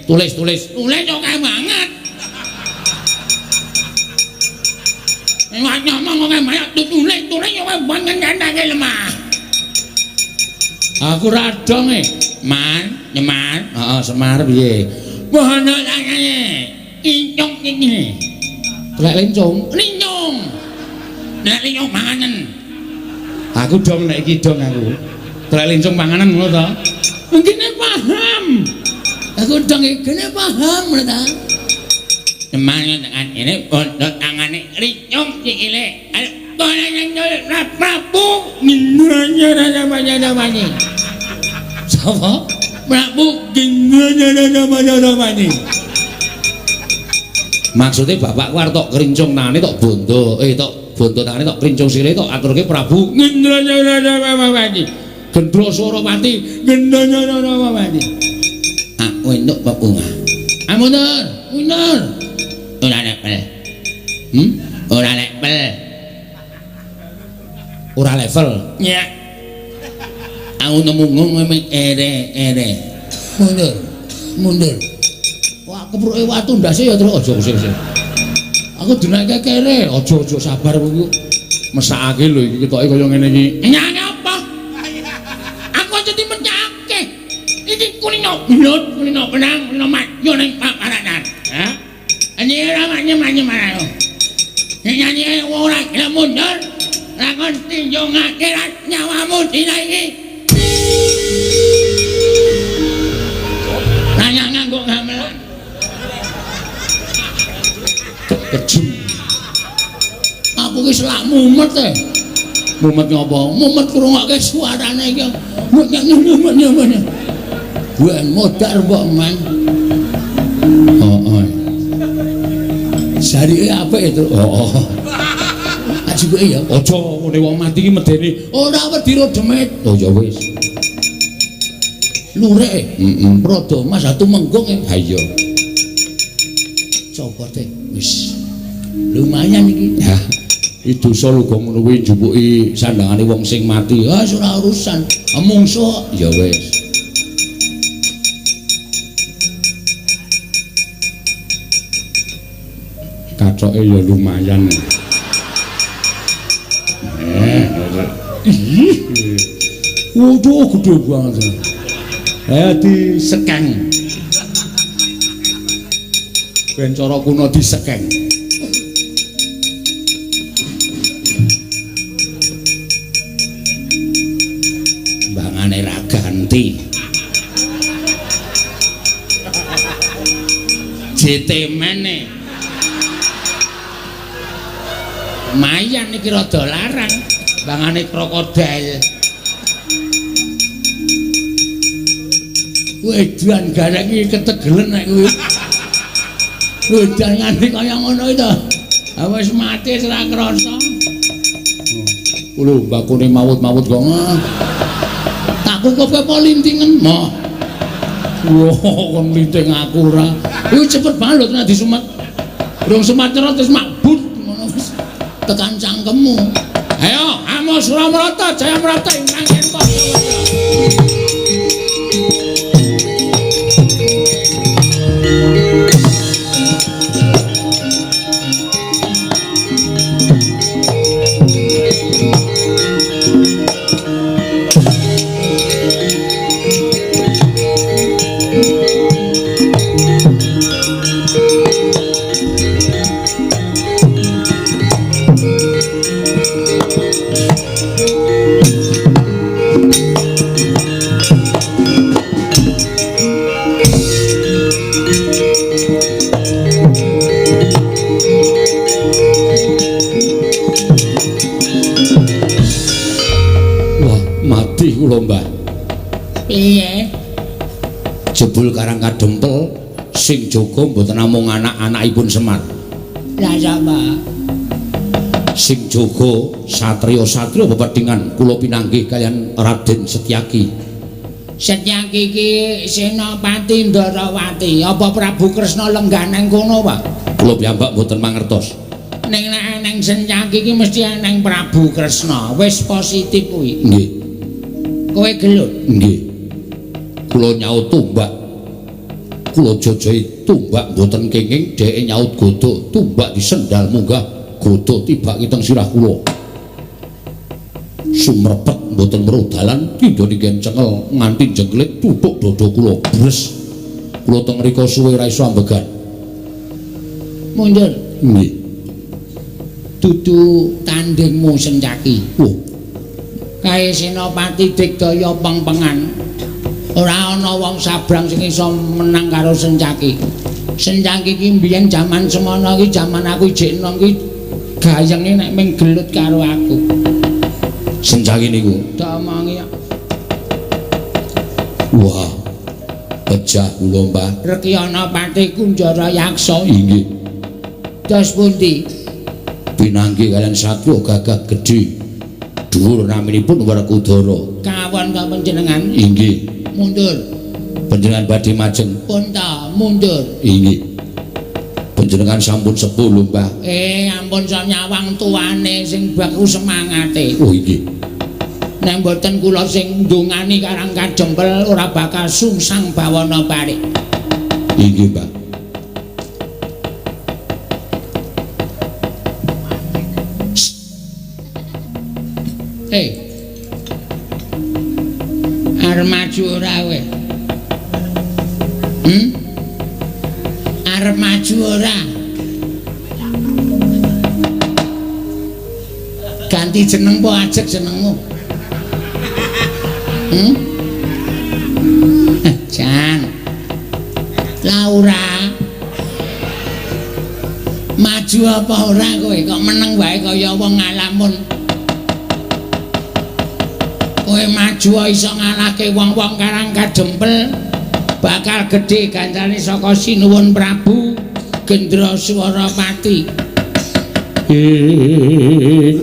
Tulis, tulis. Tulis oke banget. Nek ngomong oke banget tulis, tulis oke banget kandhake lemah. Aku radong e. Man, Nyemar. Heeh, Semar piye? Wah, ana tangane. Incung iki. Telek lencung. Lincung. Nek lincung panganan. Aku dong nek iki dong aku. Telek lencung panganan ngono to? Ngene paham. Aku dong iki paham lho ta. Semar tekan kene bondo tangane lincung sikile. Ayo kono nang Prabu nanya-nanya. Sapa? Prabu nanya-nanya. Maksudnya bapakku arep tok krincung tangane tok bondo, tok bondo tangane tok krincung sire tok aturke Prabu Ngendranyarapati. Gendra Surapati, Ngendranyarapati. Aku entuk bebungah. Ah mundur, mundur. Ora level. Ora level. Ora level. Ya. Aku nemu ngomong ere-ere. Mundur, mundur. Wah, kepruke watu ndase ya terus aja sik-sik. Aku dinake kere, aja-aja sabar kowe. Mesakake lho iki ketoke kaya ngene iki. Nyane apa? Aku aja dimecake. Iki kulino belut, kulino benang, kulino matyo ning paparanan. Ha? Ini ora manye-manye marang. Nyanyi ora gelem mundur. Lakon tinjungake nyawamu dina iki. Nanya nganggo gamelan. Kejem. Aku ki selak mumet e. Mumet ngopo? Mumet krungokke suarane iki. Mumet. Ben modar mbok man. Heeh. Jarike apik itu. Heeh. Ajuke ya. Aja ngene wong mati ki medeni. Ora wedi ro demit. Oh ya wis. Lurek. Heeh. Rada Mas Tumenggung e. Ha iya. Copote wis. Lumayan iki. Ya. Iki dosa lho kok ngono kuwi njupuki sandangane wong sing mati. Ah ora urusan. Mungsuh. Ya wis. Katoke ya lumayan. Waduh gede banget. Disekeng. Ben cara kuno disekeng. Mbangane ra ganti. JT mene. Lumayan iki rada larang. Mbangane krokodil. Wedan garek iki ketegelen nek kuwi. Wedan nganti kaya ngono iki to. Wis mati ora krasa. Lho mbakune mawut-mawut kok. Tak kukupe apa lintingen? Moh. Wah, kon linting aku ora. Kuwi cepet banget lho tenan disumet. Durung sumat cerot wis makbut ngono wis tekan cangkemmu. Ayo, amo Suramrata, Jayamrata ingkang yen padha. Mati kula, Mbah. Piye? Jebul Karang Kadempel sing jaga mboten namung anak-anakipun Semar. Lah sapa? Sing jaga satriya-satriya pepedhingan kula pinanggih kaliyan Raden Setyaki. Setyaki iki Senopati Ndarawati. Apa Prabu Kresna lenggah nang kono, Pak? Kula piyambak mboten mangertos. Ning nek eneng Setyaki iki mesti eneng Prabu Kresna. Wis positif kuwi. Nggih. Kowe gelut? Nggih. Kula nyaut tumbak. Kula jojohi tumbak mboten kenging, dheke nyaut godhog, tumbak disendal munggah, godhog tibake teng sirah kula. Sumrepet mboten weruh dalan, tindha ningen cengel nganti jengklit tutuk dada kula. Bres. Kula teng mriku suwe ora iso ambegan. Mundur. Nggih. Dudu tandingmu Sencaki. Wah. Kae Senopati Digdaya pengpengan. Ora ana wong sabrang sing iso menang karo Sencaki. Sencaki iki mbiyen jaman semono iki jaman aku ijek enom iki gayenge nek ming gelut karo aku. Sencaki niku diomongi. Wah. Pejah kula, Mbah. Rekyana Pati Kunjara Yaksa. Inggih. Dos pundi? Pinanggih kaliyan satriya gagah gedhe. Dhuwur naminipun Werkudara. Kawon ta panjenengan? Inggih. Mundur. Panjenengan badhe majeng. Pun ta, mundur. Inggih. Panjenengan sampun sepuh lho, Mbah. Ampun sok nyawang tuane sing baku semangate. Oh, inggih. Nek mboten kula sing ndongani Karang Kadempel ora bakal sungsang bawana balik. Inggih, Mbah. Arep maju ora kowe? Arep maju ora? Ganti jeneng po ajeg jenengmu? Jan. Laura. Maju apa ora kowe? Kok meneng wae kaya wong ngalamun. Kowe maju iso ngalahke wong-wong Karang Kadempel, bakal gedhe gancane saka Sinuwun Prabu Gendra Swarapati.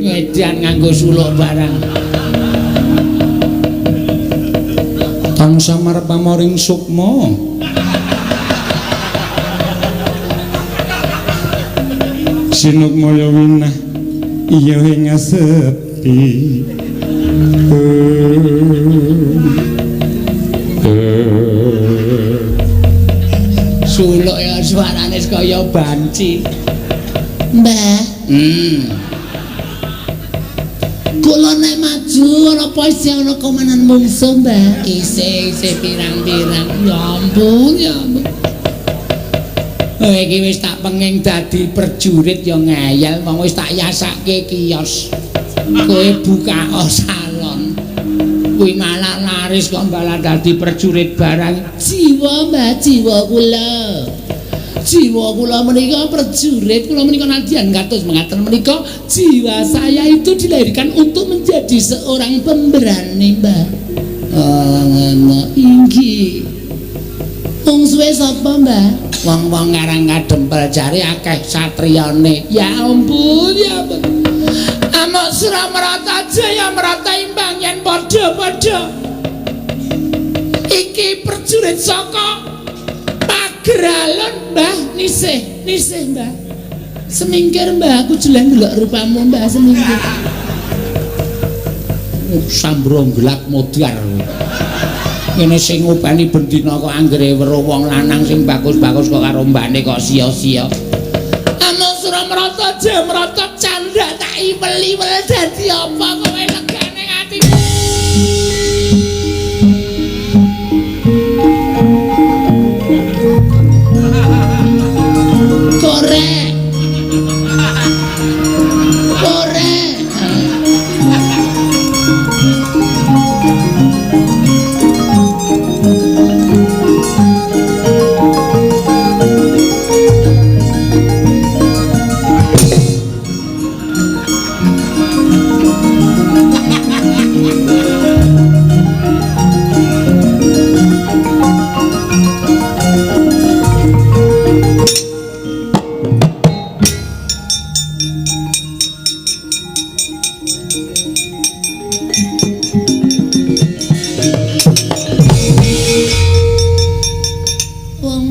Ngedan nganggo suluk barang. Tansah marep pamoring sukma. Sinukmaya winah iya ing sepi. Suluk ya suarane kaya banci. Mbah. Kula nek maju ana apa isih ana komanan mungsuh, Mbah? Isih-isih pirang-pirang. Ya ampun, ya ampun. Iki wis tak penging dadi prajurit ya ngeyel, wong wis tak yasake kios. Kowe buka salon. Kuwi malah laris kok malah dadi prajurit barang. Jiwa, Mbah, jiwa kula. Jiwa kula menika prajurit, kula menika nadyan kados mengaten menika jiwa saya itu dilahirkan untuk menjadi seorang pemberani, Mbah. Oh, ngono. Inggih. Wong suwe sapa, Mbah? Wong-wong Karang Kadempel jare akeh satriyane. Ya ampun, ya ampun. Amok Suramarata Jayamrata imbang yen padha-padha. Iki prajurit saka Pageralon, Mbah. Nisih, nisih, Mbah. Semingkir, Mbah, aku jeleng ndelok rupamu, Mbah, semingkir. Sambrongglak modar. Ngene sing ngopeni bendina kok anggere weruh wong lanang sing bagus-bagus kok karo mbane kok sia-sia. Amung Suramrata Jamrata candha tak iwel-iwel dadi apa kowe legane atiku. Korek. Korek.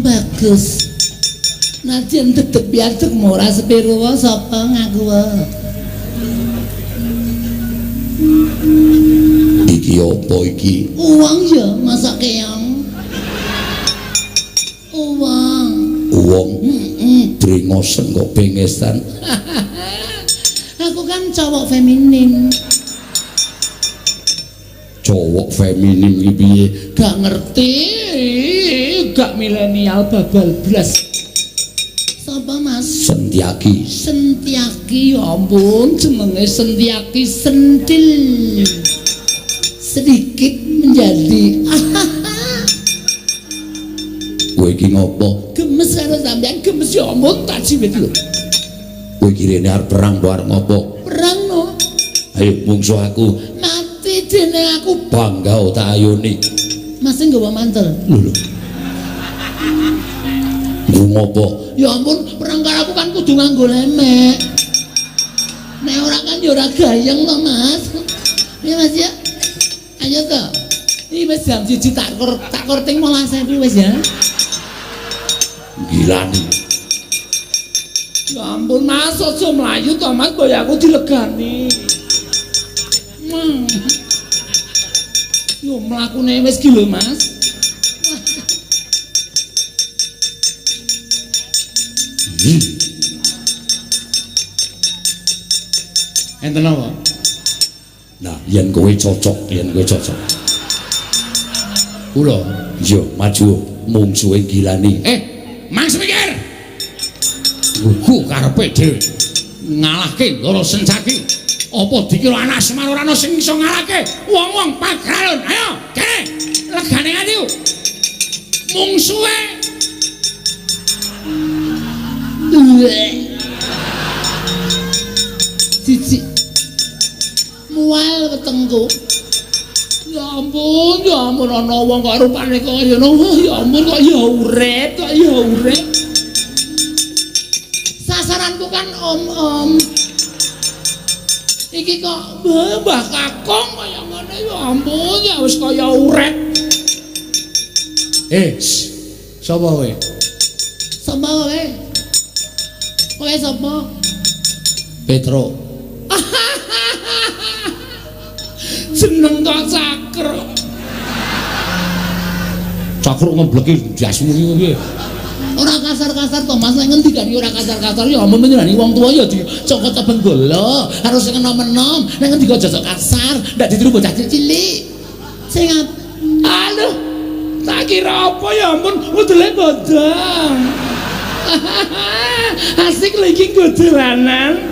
Bagus. Najan tetep biadeg ora sepiro sapa ngaku wae. Iki apa iki? Uang ya, masak keong. Uang. Uang. Heeh. Drengosen kok bengesan. Aku kan cowok feminin. Cowok feminin iki piye? Gak ngerti, gak milenial babal blas. Sapa Mas? Sentiaki. Sentiaki, ya ampun, jenenge Sentiaki sentil. Sedikit menjadi. Kowe iki ngopo? Gemes karo sampean, gemes ya ampun tak jiwit lho. Kowe iki rene arep perang apa arep ngopo? Perang no. Ayo mungsuh aku. Mati dene aku. Bangga tak ayoni. Mas nggawa mantel. Lho lho. Ngopo? Ya ampun, perang karo aku kan kudu nganggo lemek. Nek ora kan ya ora gayeng to, Mas. Ya Mas ya. Ayo to. Iki wis jam 1 tak korting 15.000 wis ya. Gilani. Ya ampun, Mas, aja mlayu to, Mas, boy aku dilegani. Yo mlakune wis ki lho, Mas. Enten apa? Nah, yen kowe cocok, yen kowe cocok. Kula iya maju mungsuhe Gilani. Mas mikir. Gugu karepe dhewe. Ngalahke Ndara Sencaki. Apa dikira anak Semar ora ana sing iso ngalahke wong-wong Pagralon? Ayo, kene. Legane atiku. Mungsuhe Siji. Mual wetengku. Ya ampun ana wong kok rupane kaya ngono. Ya ampun kok ya urip, kok ya urip. Sasaranku kan om-om. Iki kok Mbah Kakung kaya ngene ya ampun ya wis kaya urip. Sapa kowe? Sapa kowe? Kowe sapa? Petro. Jeneng kok Cakruk. Cakruk ngebleki ndasmu iki piye? Ora kasar-kasar to Mas, nek ngendikan ora kasar-kasar ya ampun menyenani wong tuwa ya dicokot benggala, harus sing enom-enom, nek ngendika aja sok kasar, ndak ditiru bocah cilik. Sing aduh, tak kira apa ya ampun, udele bodong. Asik lho iki nggo dolanan.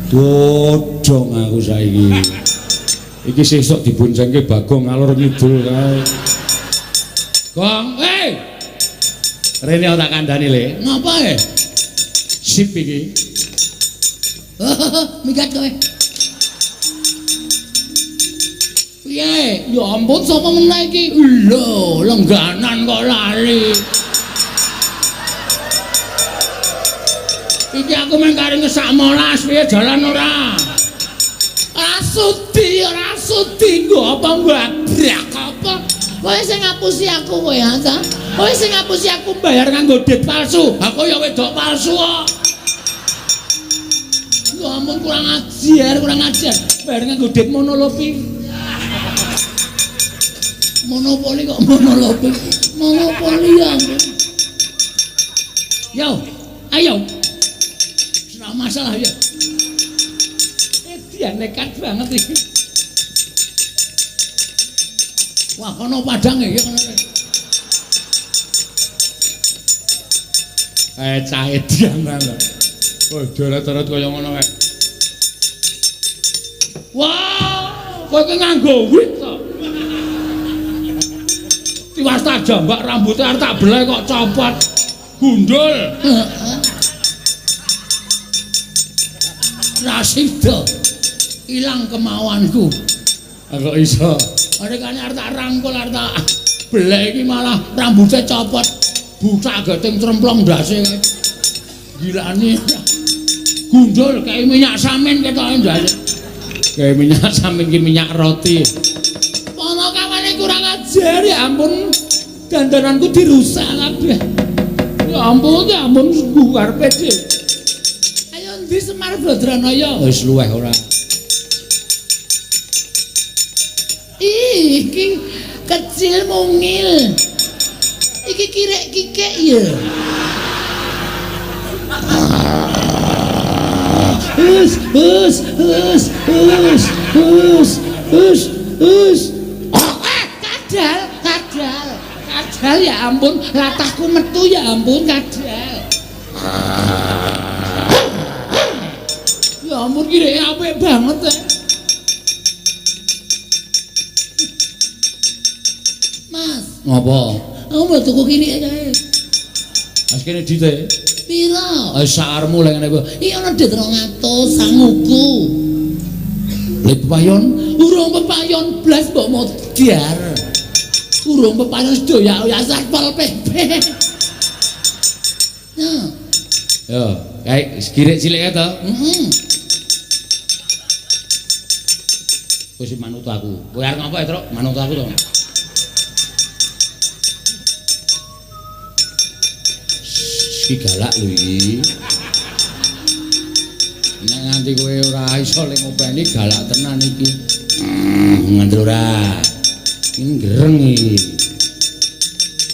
Bodong aku saiki. Iki sesuk diboncengke Bagong ngalor ngidul kae. Gong, eh. Rene tak kandhani le. Ngapa e? Sip iki. Minggat kowe. Piye? Ya ampun sapa meneh iki? Lho, lengganan kok lali. Iki aku mung kari ngesak molas piye jalan ora? Ora sudi, ora sudi nggo apa mbabrak apa? Kowe sing ngapusi aku kowe ya, ta? Kowe sing ngapusi aku bayar nganggo dit palsu. Aku ya wedok palsu kok. Ya ampun kurang ajar, kurang ajar. Bayar nganggo dit monolopi. Monopoli kok monolopi. Monopoli ya ampun. Yo, ayo. Ora masalah ya. Dia nekat banget iki. Wah, kono padange ya kono. Cah edian ta lho. Oh, joret-joret kaya ngono kae. Wah, kowe ki nganggo wit to. Tiwas tak jambak rambutnya arep tak beleh kok copot. Gundul. Ra sida. Ilang kemauanku. Kok iso? Rekane arep tak rangkul arep tak beleh iki malah rambutnya copot. Bucak geting tremplong ndase. Gilane. Gundul kayak minyak samin ketoke ndase. Kayak minyak samin ki minyak roti. Ana kawane kurang ajar ya ampun. Dandananku dirusak kabeh. Ya ampun, ya ampun karepe dhewe. Ayo ndi Semar Badranaya? Wis luweh ora. Iki kecil mungil. Iki kirek kikek ya. Hus hus hus hus hus hus hus. Kadal, kadal, kadal ya ampun, latahku metu ya ampun kadal. Ya ampun kireke apik banget ya. Mas, Ngopo? Aku mau tuku kirike kae. Wis kene dite. Pira? Wis sakarmu lek ngene kuwi. Iki ana dit 200 sanguku. Lek pepayon urung pepayon blas mbok modar. Urung pepayon sedoyak ya Satpol PP. Nah, yo, kae kirik cilik kae to. Heeh. Kowe sing manut aku. Kowe arep ngopo, Truk? Manut aku to. Iki galak lho iki. Nek nganti kowe ora iso le ngopeni galak tenan iki. Nganti ora. Iki gereng iki.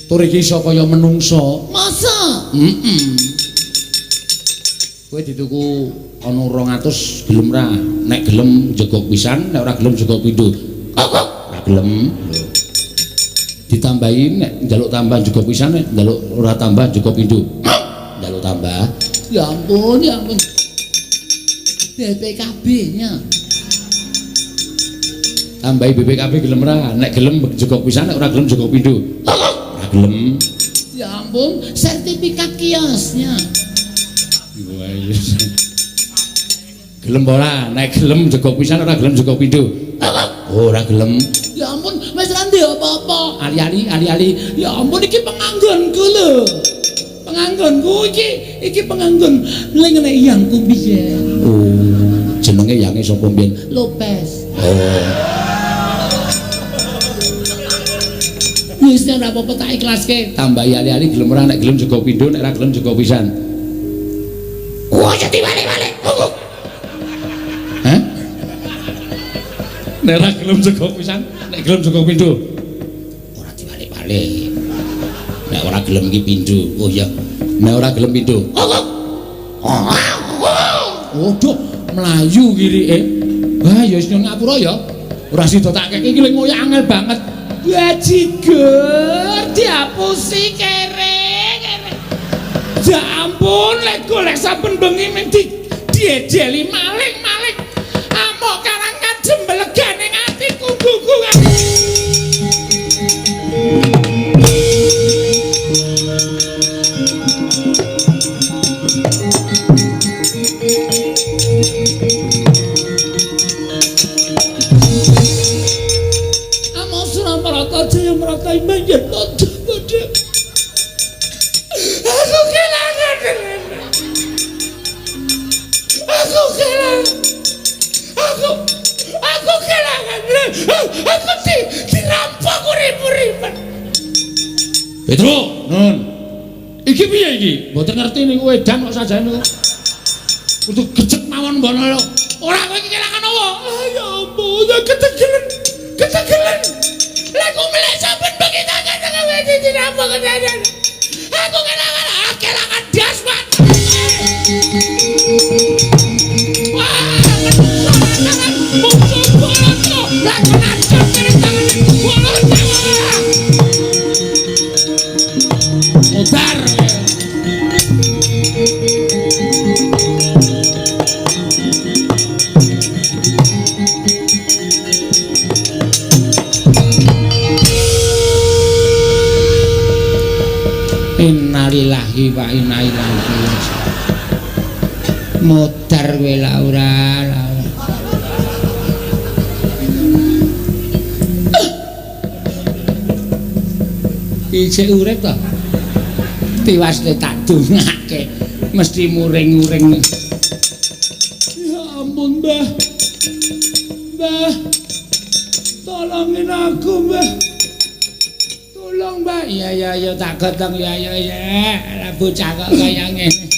Tur iki iso kaya menungso. Masa? Heeh. Kowe dituku ana 200 gelem ra? Nek gelem jegok pisan, nek ora gelem jegok pindho. Ora gelem. Ditambahi nek njaluk tambah jegok pisan, nek njaluk ora tambah jegok pindho. Njaluk tambah. Ya ampun, ya ampun. BPKB-nya. Tambahi BPKB gelem ra? Nek gelem jegok pisan, nek ora gelem jegok pindho. Ora gelem. Ya ampun, sertifikat kiosnya. Gelem ora? Nek gelem jegok pisan, ora gelem jegok pindho. Oh, ora gelem. Ya ampun, wis ra ndek apa-apa. Ali-ali, ali-ali. Ya ampun iki penganggonku lho. Penganggonku iki penganggon ling ngene yangku biyen. Oh, jenenge yange sapa mbiyen? Lopez. Oh. Wis ora apa-apa tak ikhlaske. Tambahi ali-ali gelem ora? Nek gelem jegok pindho, nek ora gelem jegok pisan. Wah, jadi balik-balik. Hah? Nek ora gelem jegok pisan, nek gelem jegok pindho. Ora dibalik-balik. Nek ora gelem iki pindho. Oh iya. Nek ora gelem pindho. Waduh, mlayu kirike. Wah, ya wis nyuwun ngapura ya. Ora sida tak keke iki lek ngoyak angel banget. Bajigur diapusi kere kere. Ya ampun, lek golek saben bengi mung diejeli maling-maling. Amok karang kajembelegane atiku gugu. Amok Suramarata Jaya Marata Imbanjen Padha padha. Aku kelangan. Aku kelangan. Aku kelangan. Aku dirampok urip-uripan. Petro, nun. Iki piye iki? Mboten ngerti niku edan kok sajane niku. Kudu gecek mawon kon mbono. Ora kowe iki kelangan apa? Ya ampun, ya ketegelen. Ketegelen. Lah ku melek saben bengi tak ketemu cincin apa kedadan. Aku kelangan, kelangan das, Pak. Wah, tangan musuh boloto. Lah kena kiri tangan boloto. Modar. Innalillahi wa inna ilaihi raji'un. Modar kowe Laura, Laura. Isih urip to? Tiwas le tak dongake, mesti muring-muring. Ya ampun, Mbah. Mbah. Tolongin aku, Mbah. Tolong, Mbak. Iya, iya, iya, tak gotong. Ya, ya, ya. Lah bocah kok kaya ngene.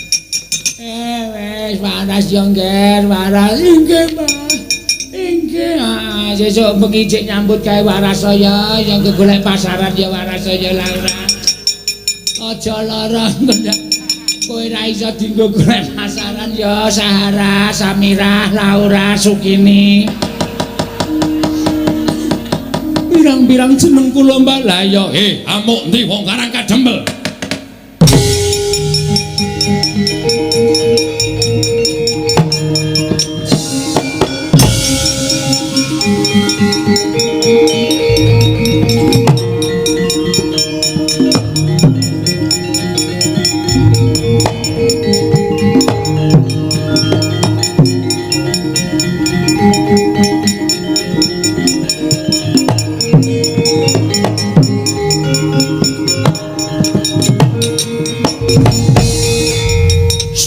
Wis waras yo, Ngger, waras. Inggih, Mbak. Inggih. Ah, sesuk bengi cek nyambut gawe waras saya, yang golek pasaran ya waras saya Laura. Aja lara ngendak. Kowe ra iso dienggo golek pasaran ya Sahara, Samirah, Laura, Sukini. Pirang-pirang jeneng kula Mbak. Lah ya, amuk ndi wong Karang Kadempel.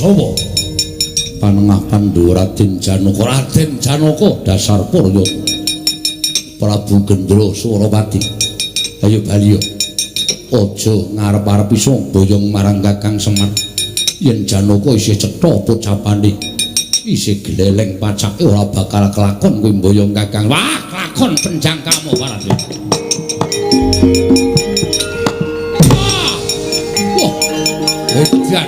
Sowo panengah Pandhawa Raden Janaka. Raden Janaka dasar purya Prabu Gendra Surapati. Ayo bali aja ngarep-arep iso boyong marang Kakang Semar. Yen Janaka isih cetha pocapane, isih gleleng pacake ora bakal kelakon kuwi mboyong Kakang. Wah, kelakon penjangkamu Paraden. Wah. Wah. Edan.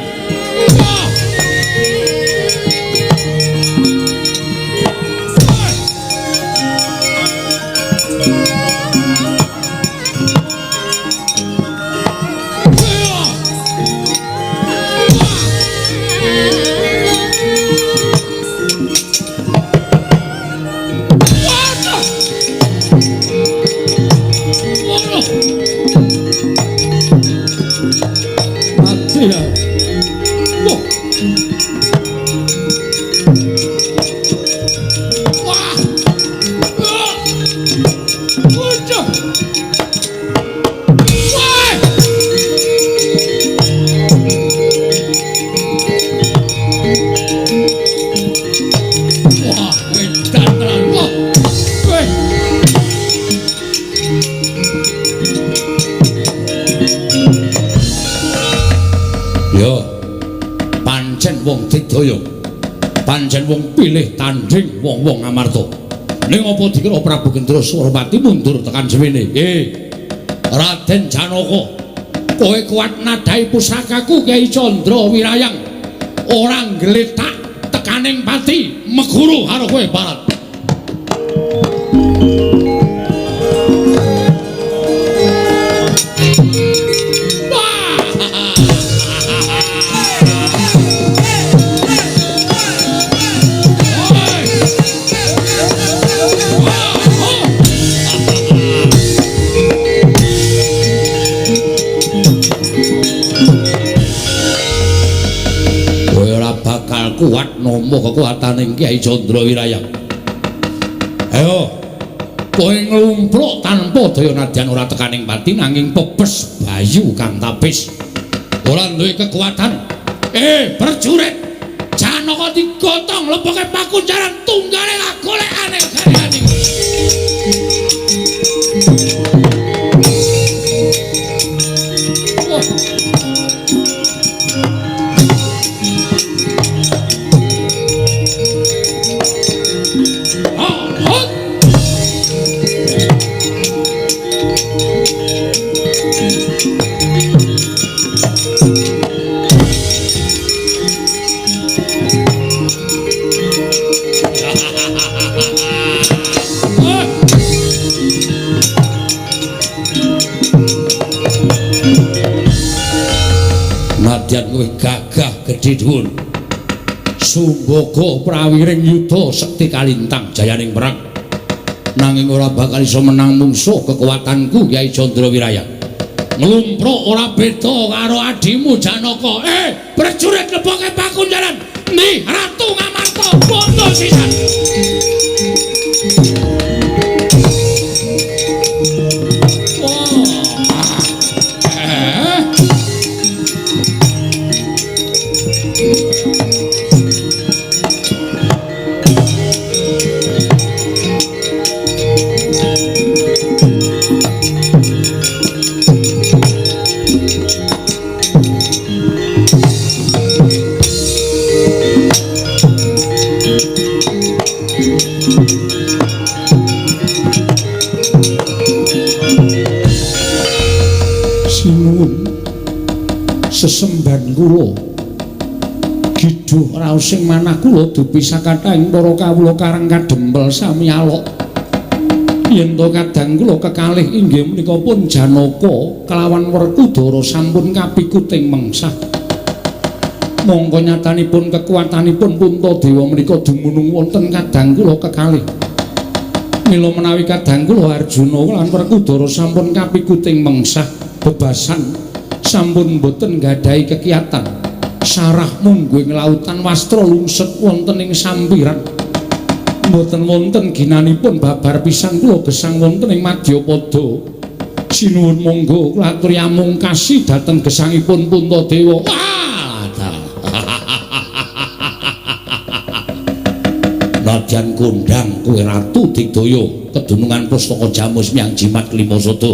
Pancen wong pilih tanding wong-wong Amarta. Ning apa dikira Prabu Gendra Surapati mundur tekan semene? Raden Janaka, kowe kuat nadhahi pusakaku Kyai Candra Wirayang. Ora nggletak tekaning pati meguru karo kowe Barat. Kuat nampa kekuatane Kyai Candra Wirayang. Ayo, kowe nglumpruk tanpa daya nadyan ora tekaning pati nanging pepes bayu kang tapis. Ora duwe kekuatan. Prajurit, Janaka digotong leboke pakunjaran tunggale golekane gariyane. gawe gagah gedhe dhuwur. Sumbaga prawiring yuda sekti kalintang jayaning perang. Nanging ora bakal iso menang mungsuh kekuatanku Kyai Candra Wiraya. Nglumpruk ora beda karo adimu Janaka. Prajurit leboke pakunjaran. Ndi Ratu Ngamarta bondo sisan. Sinuwun sesembahan kula giduh raos sing manah kula dupi sakathahing para kawula karang kadempel sami alok. Yen to kadang kula kekalih inggih menika pun Janaka kelawan Werkudara sampun kapikuting mengsah. Mongko nyatanipun kekuatanipun Puntadewa menika dumunung wonten kadang kula kekalih. Mila menawi kadang kula Arjuna lan Werkudara sampun kapikuting mengsah bebasan sampun boten nggadahi kekiatan. Sarah mungguing lautan wastra lungset wonten ing sampiran. Mboten wonten ginanipun babar pisan kula gesang wonten ing madyapada. Sinuwun monggo kula aturi amungkasi dhateng gesangipun Puntadewa. Wah, nadyan kondhang kowe Ratu Digdaya kedunungan pustaka Jamus Miang Jimat Kelima Sada.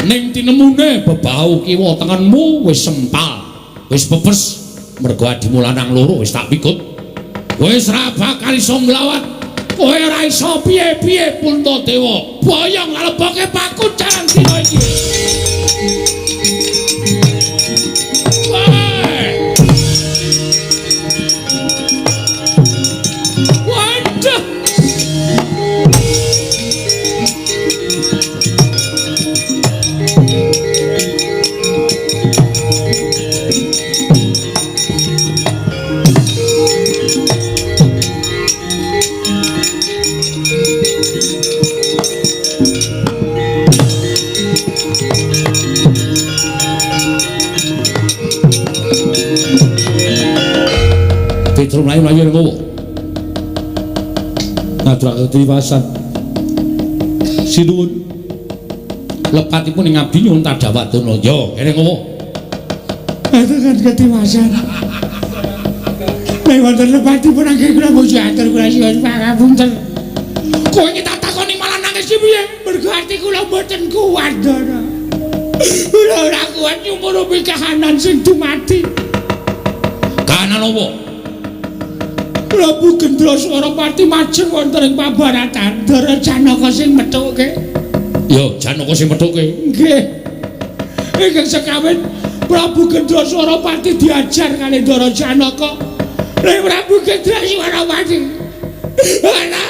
Ning tinemune bebau kiwa tengenmu wis sempal, wis pepes mergo adimu lanang loro wis tak pikut. Wis ra bakal iso nglawan. Kowe ora iso piye-piye Puntadewa. Boyong leboke pakunjaran dina iki. Waduh. Petro mlayu-mlayu ngowo. Ngaturaken ketiwasan. Sinuwun. Lepatipun ing abdi nyuwun tadhawadana. Ya, kene ngowo. Ngaturaken ketiwasan. Nek wonten lepatipun anggen kula muji atur kula nyuwun pangapunten. Kowe iki tak takoni malah nangis iki piye? Mergo ati kula mboten kuat, Ndara. Kula ora kuat nyumurupi kahanan sing dumadi. Kahanan apa? Prabu Gendra Pati majeng wonten ing pabaratan. Ndara Janaka sing methuke. Ya, Janaka sing methuke. Nggih. Ingkang sekawin Prabu Gendra Pati diajar kali Ndara Janaka. Nek Prabu Gendra Pati. Ora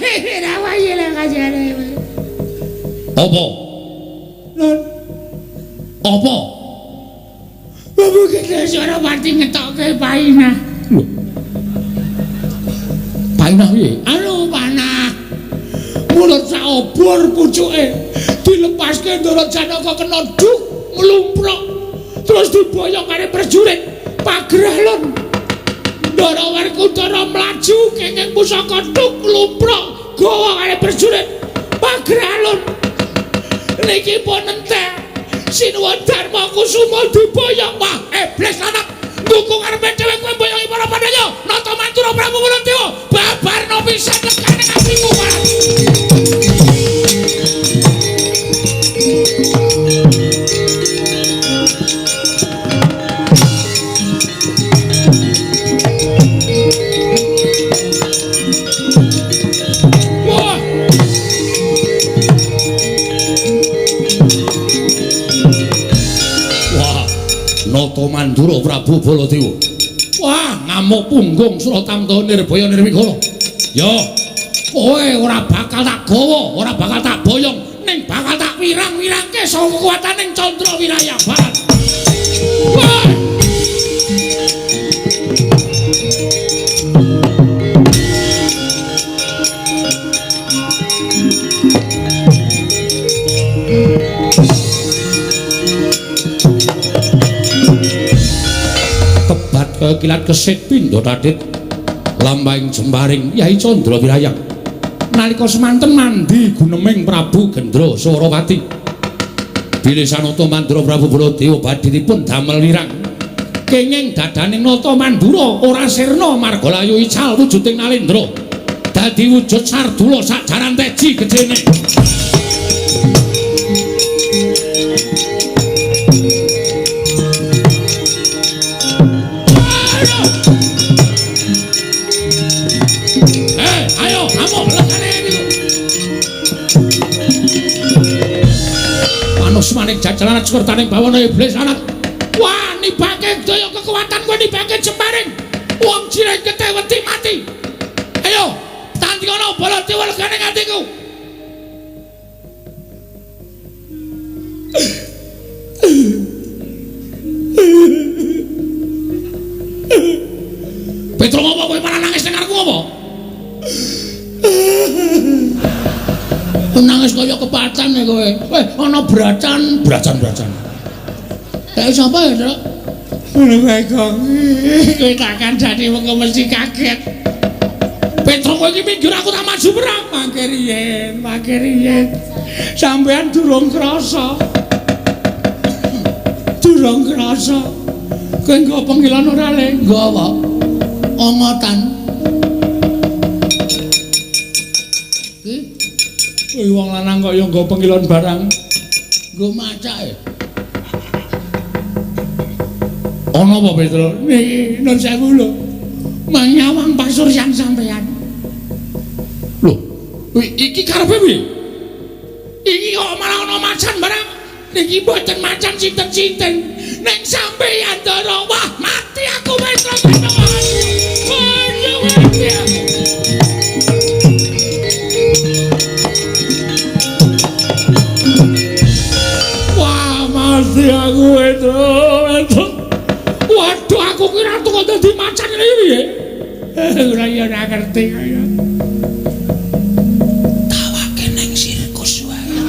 ora wae kajare. Apa? Nun. Apa? Prabu Gendra Pati ngetokke painah. Lho. Painah piye? Anu panah. Mulut sak obor pucuke dilepaske Ndara Janaka kena duk mlumpruk. Terus diboyong karo prajurit Pageralun. Ndara Werkudara mlaju kenging pusaka duk mlumpruk gawa karo prajurit Pageralun. Niki pun entek. Sinuwun Darma Kusuma diboyong. Wah, iblis lanang. Dukung arepe dhewe kowe mboyongi para pandaya. Nata Mantura Prabu Baladewa. Babarno pisan lekane atimu marang. Wah. Wah, Nata Mandura Prabu Baladewa. Wah, ngamuk punggung Suratamta Nirbaya Nirwikara. Ya, kowe ora bakal tak gawa, ora bakal tak boyong, ning bakal tak wirang-wirangke saka kekuataning Candra Wiraya Barat. Wah! Kebat kaya kilat kesit pindha tadhit lampahing jembaring Yai Candra Wirayang. Nalika semanten mandi guneming Prabu Gendra Swarawati. Bilih sanata Mandura Prabu Baladewa badhe dipun damel wirang. Kenging dadaning nata Mandura ora sirna marga layu ical wujuding Nalendra. Dadi wujud sardula sak jaran teji gedene. Ayo, amuk legane niku. Manus manik jajalan sekertaning bawana iblis anak. Wah, nibake daya kekuatan kowe nibake jembaring. Wong jireng getih wedi mati. Ayo, tandingana Baladewa legane atiku. Petro ngopo kowe malah nangis ning ngarepku apa? Nangis kaya kepatan ya kowe. Weh, ana bracan, bracan-bracan. Kae sapa ya, Truk? Ngono kae kok. Kowe tak kandhani mengko mesti kaget. Petro kowe iki minggir aku tak maju perang. Mangke riyen, mangke riyen. Sampeyan durung krasa. Durung krasa. Kowe nggo panggilan ora le? Nggo apa? Ongotan. Kuwi wong lanang kok ya nggo pengilon barang. Nggo macake. Ana apa Petro? Niki nun sewu lho. Manyawang pasuryan sampeyan. Lho, iki karepe piye? Iki kok malah ana macan barang. Niki mboten macan sinten-sinten. Ning sampeyan Ndara, wah mati aku Petro. Aduh, mati aku. Wah, mati aku Petro, Petro. Waduh, aku kira kok dadi macan ngene iki piye? Ora ya ora ngerti kaya. Tawake ning sirkus wae.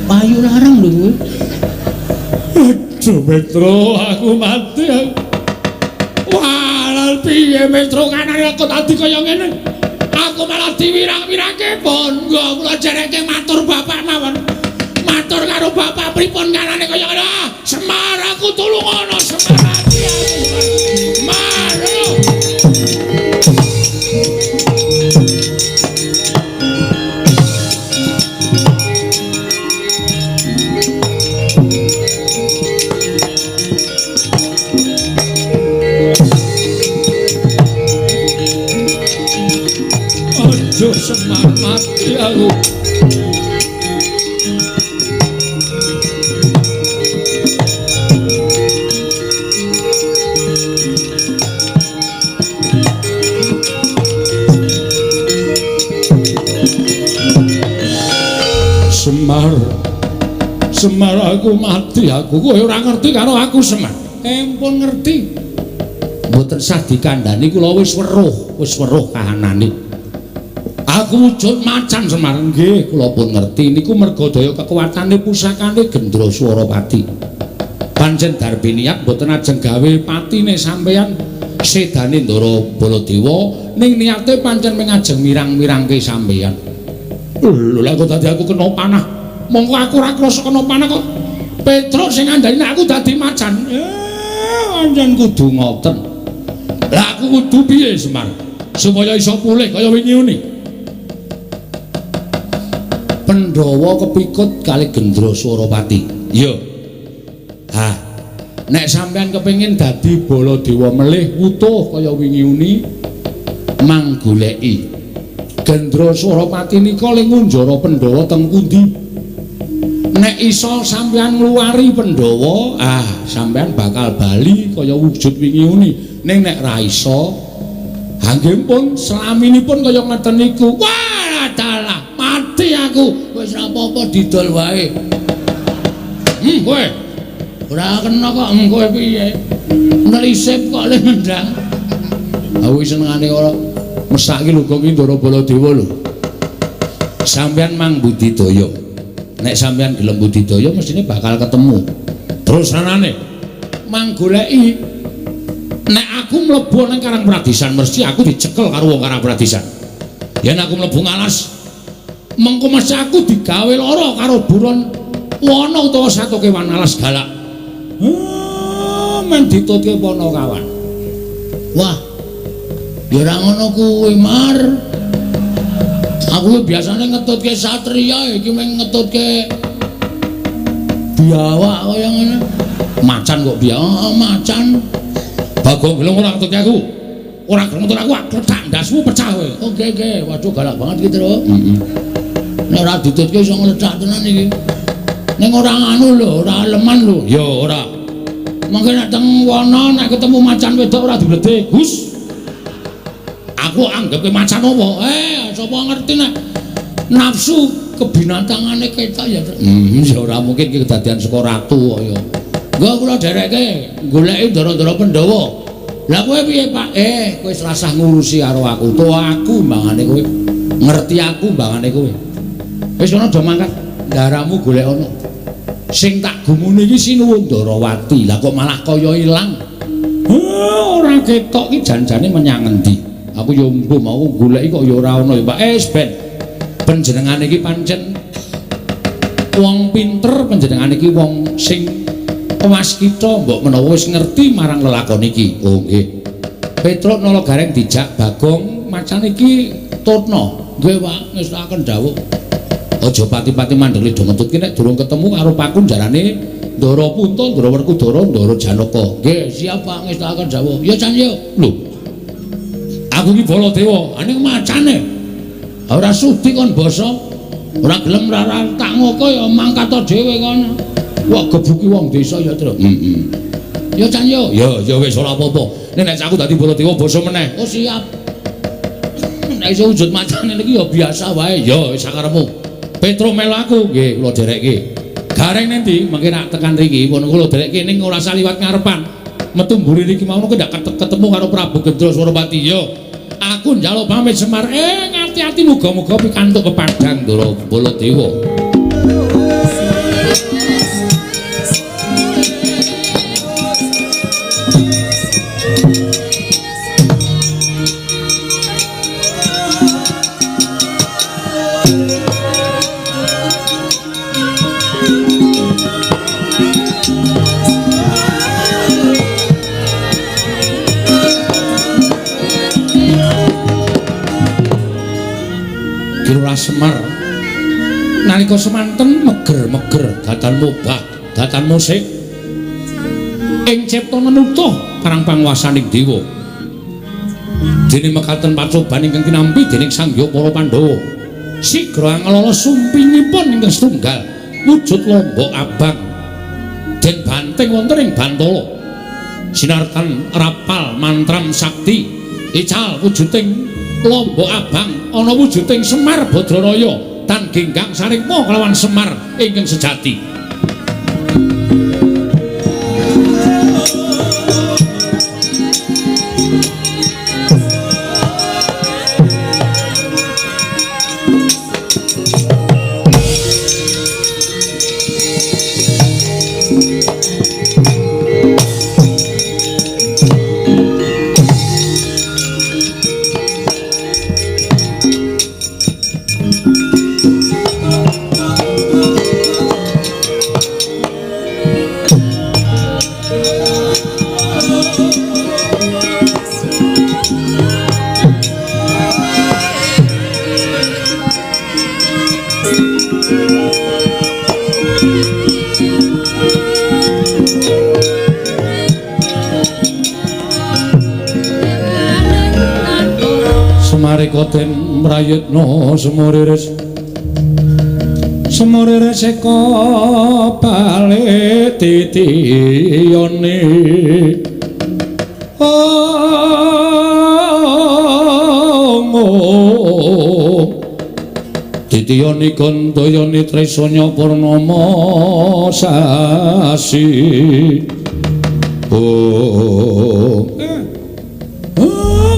Payu larang lho kowe. Aduh, Petro, aku mati. Wah, lha piye Petro kanane aku dadi kaya ngene? Aku malah diwirang-wirangke pon. Nggo kula jereke matur bapak mawon. Matur karo bapak pripun kanane kaya ngene. Semar aku tulungono Semar ati aku. Semar. Aduh, Semar mati aku. Semar, Semar aku mati aku. Kowe ora ngerti karo aku Semar. Empun ngerti. Mboten sah dikandhani kula wis weruh kahanane. Aku wujud macan Semar. Nggih, kula pun ngerti niku merga daya kekuatane pusakane Gendra Swarapati. Pancen darbi niat mboten ajeng gawe patine sampeyan sedane Ndara Baladewa ning niate pancen mung ajeng mirang-mirangke sampeyan. Lho lha kok dadi aku kena panah. Mongko aku ora krasa kena panah kok. Petro sing ngandhani nek aku dadi macan. Pancen kudu ngoten. Lah aku kudu piye Semar supaya iso pulih kaya wingi uni. Pandhawa kepikut kali Gendra Swarapati. Iya. Ha. Nek sampeyan kepengin dadi Baladewa melih wutuh kaya wingi uni mang goleki Gendra Swarapati nika le ngunjara Pandhawa teng pundi? Nek iso sampeyan ngluwari Pandhawa, ah sampeyan bakal bali kaya wujud wingi uni. Ning nek ra iso, ha nggih pun selaminipun kaya ngeten niku. Wah, dalah, mati aku. Wis ora apa-apa didol wae. Kowe. Ora kena kok kowe piye? Nelisip kok le nendang. Aku senengane ora mesake lho kok iki Ndara Baladewa lho. Sampeyan mang budidaya. Nek sampeyan gelem budidaya mestine bakal ketemu. Terus anane Manggoleki. Nek aku mlebu nang Karang Pradisan mesti aku dicekel karo wong Karang Pradisan. Yen aku mlebu ngalas, mengko mesti aku digawe lara karo buron wana utawa satu kewan alas galak. Men ditutke Panakawan. Wah. Ya ora ngono kuwi, Mar. Aku biasane ngetutke satria, iki mung ngetutke biawak kaya ngene. Macan kok biawak? Macan. Bagong gelem ora ngetutke aku. Ora gelem ngetut aku, kletak ndasmu pecah kowe. Oke, oke. Waduh galak banget iki, Tru. Heeh. Nek ora ditutke iso ngletak tenan iki. Ning ora anu lho, ora leman lho. Ya ora. Mangke nek teng wana nek ketemu macan wedok ora dibledhe, Gus. Aku anggap macan apa? Sapa ngerti nek nafsu kebinatangane ketok ya. Ya ora mungkin iki kedadian saka ratu kok ya. Nggo kula dherekke goleki ndara-ndara Pandhawa. Lah kowe piye, Pak? Kowe wis rasah ngurusi karo aku. To aku mbangane kowe. Ngerti aku mbangane kowe. Wis ana do mangkat. Ndaramu golek ana. Sing tak gumune iki Sinuwun Ndarawati. Lah kok malah kaya ilang. Ora ketok iki jan-jane menyang endi? Aku ya mbuh mau goleki kok ya ora ana ya, Pak. Wis ben. Panjenengane iki pancen wong pinter, panjenengane iki wong sing waskita, mbok menawa wis ngerti marang lelakon iki. Oh nggih. Petruk Nala Gareng dijak Bagong macan iki tutna. Nggih, Pak, ngestakaken dawuh. Aja pati-pati mandeg do ngetutke nek durung ketemu karo pakunjarane Ndara Punta, Ndara Werkudara, Ndara Janaka. Nggih, siap Pak, ngestakaken dawuh. Ya Chan yo. Lho. Aku iki Baladewa, ning macane. Ora sudi kon basa. Ora gelem ora tak ngoko ya mangkat dhewe kono. Wah, gebuki wong desa ya, Tru. Heeh. Ya Chan yo. Ya, ya wis ora apa-apa. Nek aku dadi Baladewa basa meneh. Oh siap. Nek iso wujud macane niki ya biasa wae. Ya wis sakarepmu. Petruk melu aku, nggih kula dherekke. Gareng nanti mangke nek tekan riki pun kula dherekke ning ora usah liwat ngarepan. Metu mburi riki mau ndak ketemu karo Prabu Gendra Surapati. Ya, aku njaluk pamit Semar. Ngati-ati muga-muga pikantuk pepadang Ndara Baladewa. Semar nalika semanten meger-meger datan mubah datan musik ing cipta menutuh parang panguwasaning dewa dene mekaten pacoban ingkang tinampi dening Sang Hyang para Pandhawa sigra anglala sumpingipun ingkang setunggal wujud lombok abang den banting wonten ing bantala sinartan rapal mantram sakti ical wujuding lombok abang ana wujuding Semar Badraraya tan genggang sarikma kelawan Semar ingkang sejati. Semarika den mrayitna semuriris semuriris eka bali titiyane titiyane gandayane tresanya purnama sasi. Oh,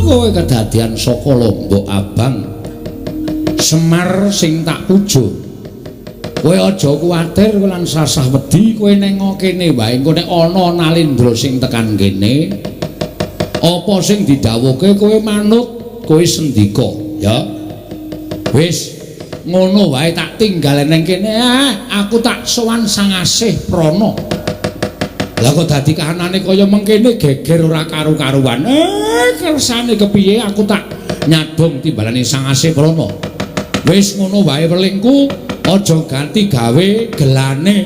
kowe kedadian saka lombok abang Semar sing tak puja. Kowe aja kuwatir lan sasah wedi, kowe neng kene wae. Engko nek ana Nalendra sing tekan kene, apa sing didhawuhke kowe manut, kowe sendika, ya. Wis ngono wae tak tinggal neng kene. Aku tak sowan Sang Asih Prana. Lah kok dadi kahanane kaya mengkene geger ora karu-karuan. Kersane kepiye aku tak nyadong timbalane Sang Asih Prana. Wis ngono wae welingku, aja ganti gawe gelane.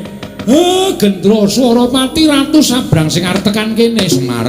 Gendra Swarapati Ratu Sabrang sing arep tekan kene Semar.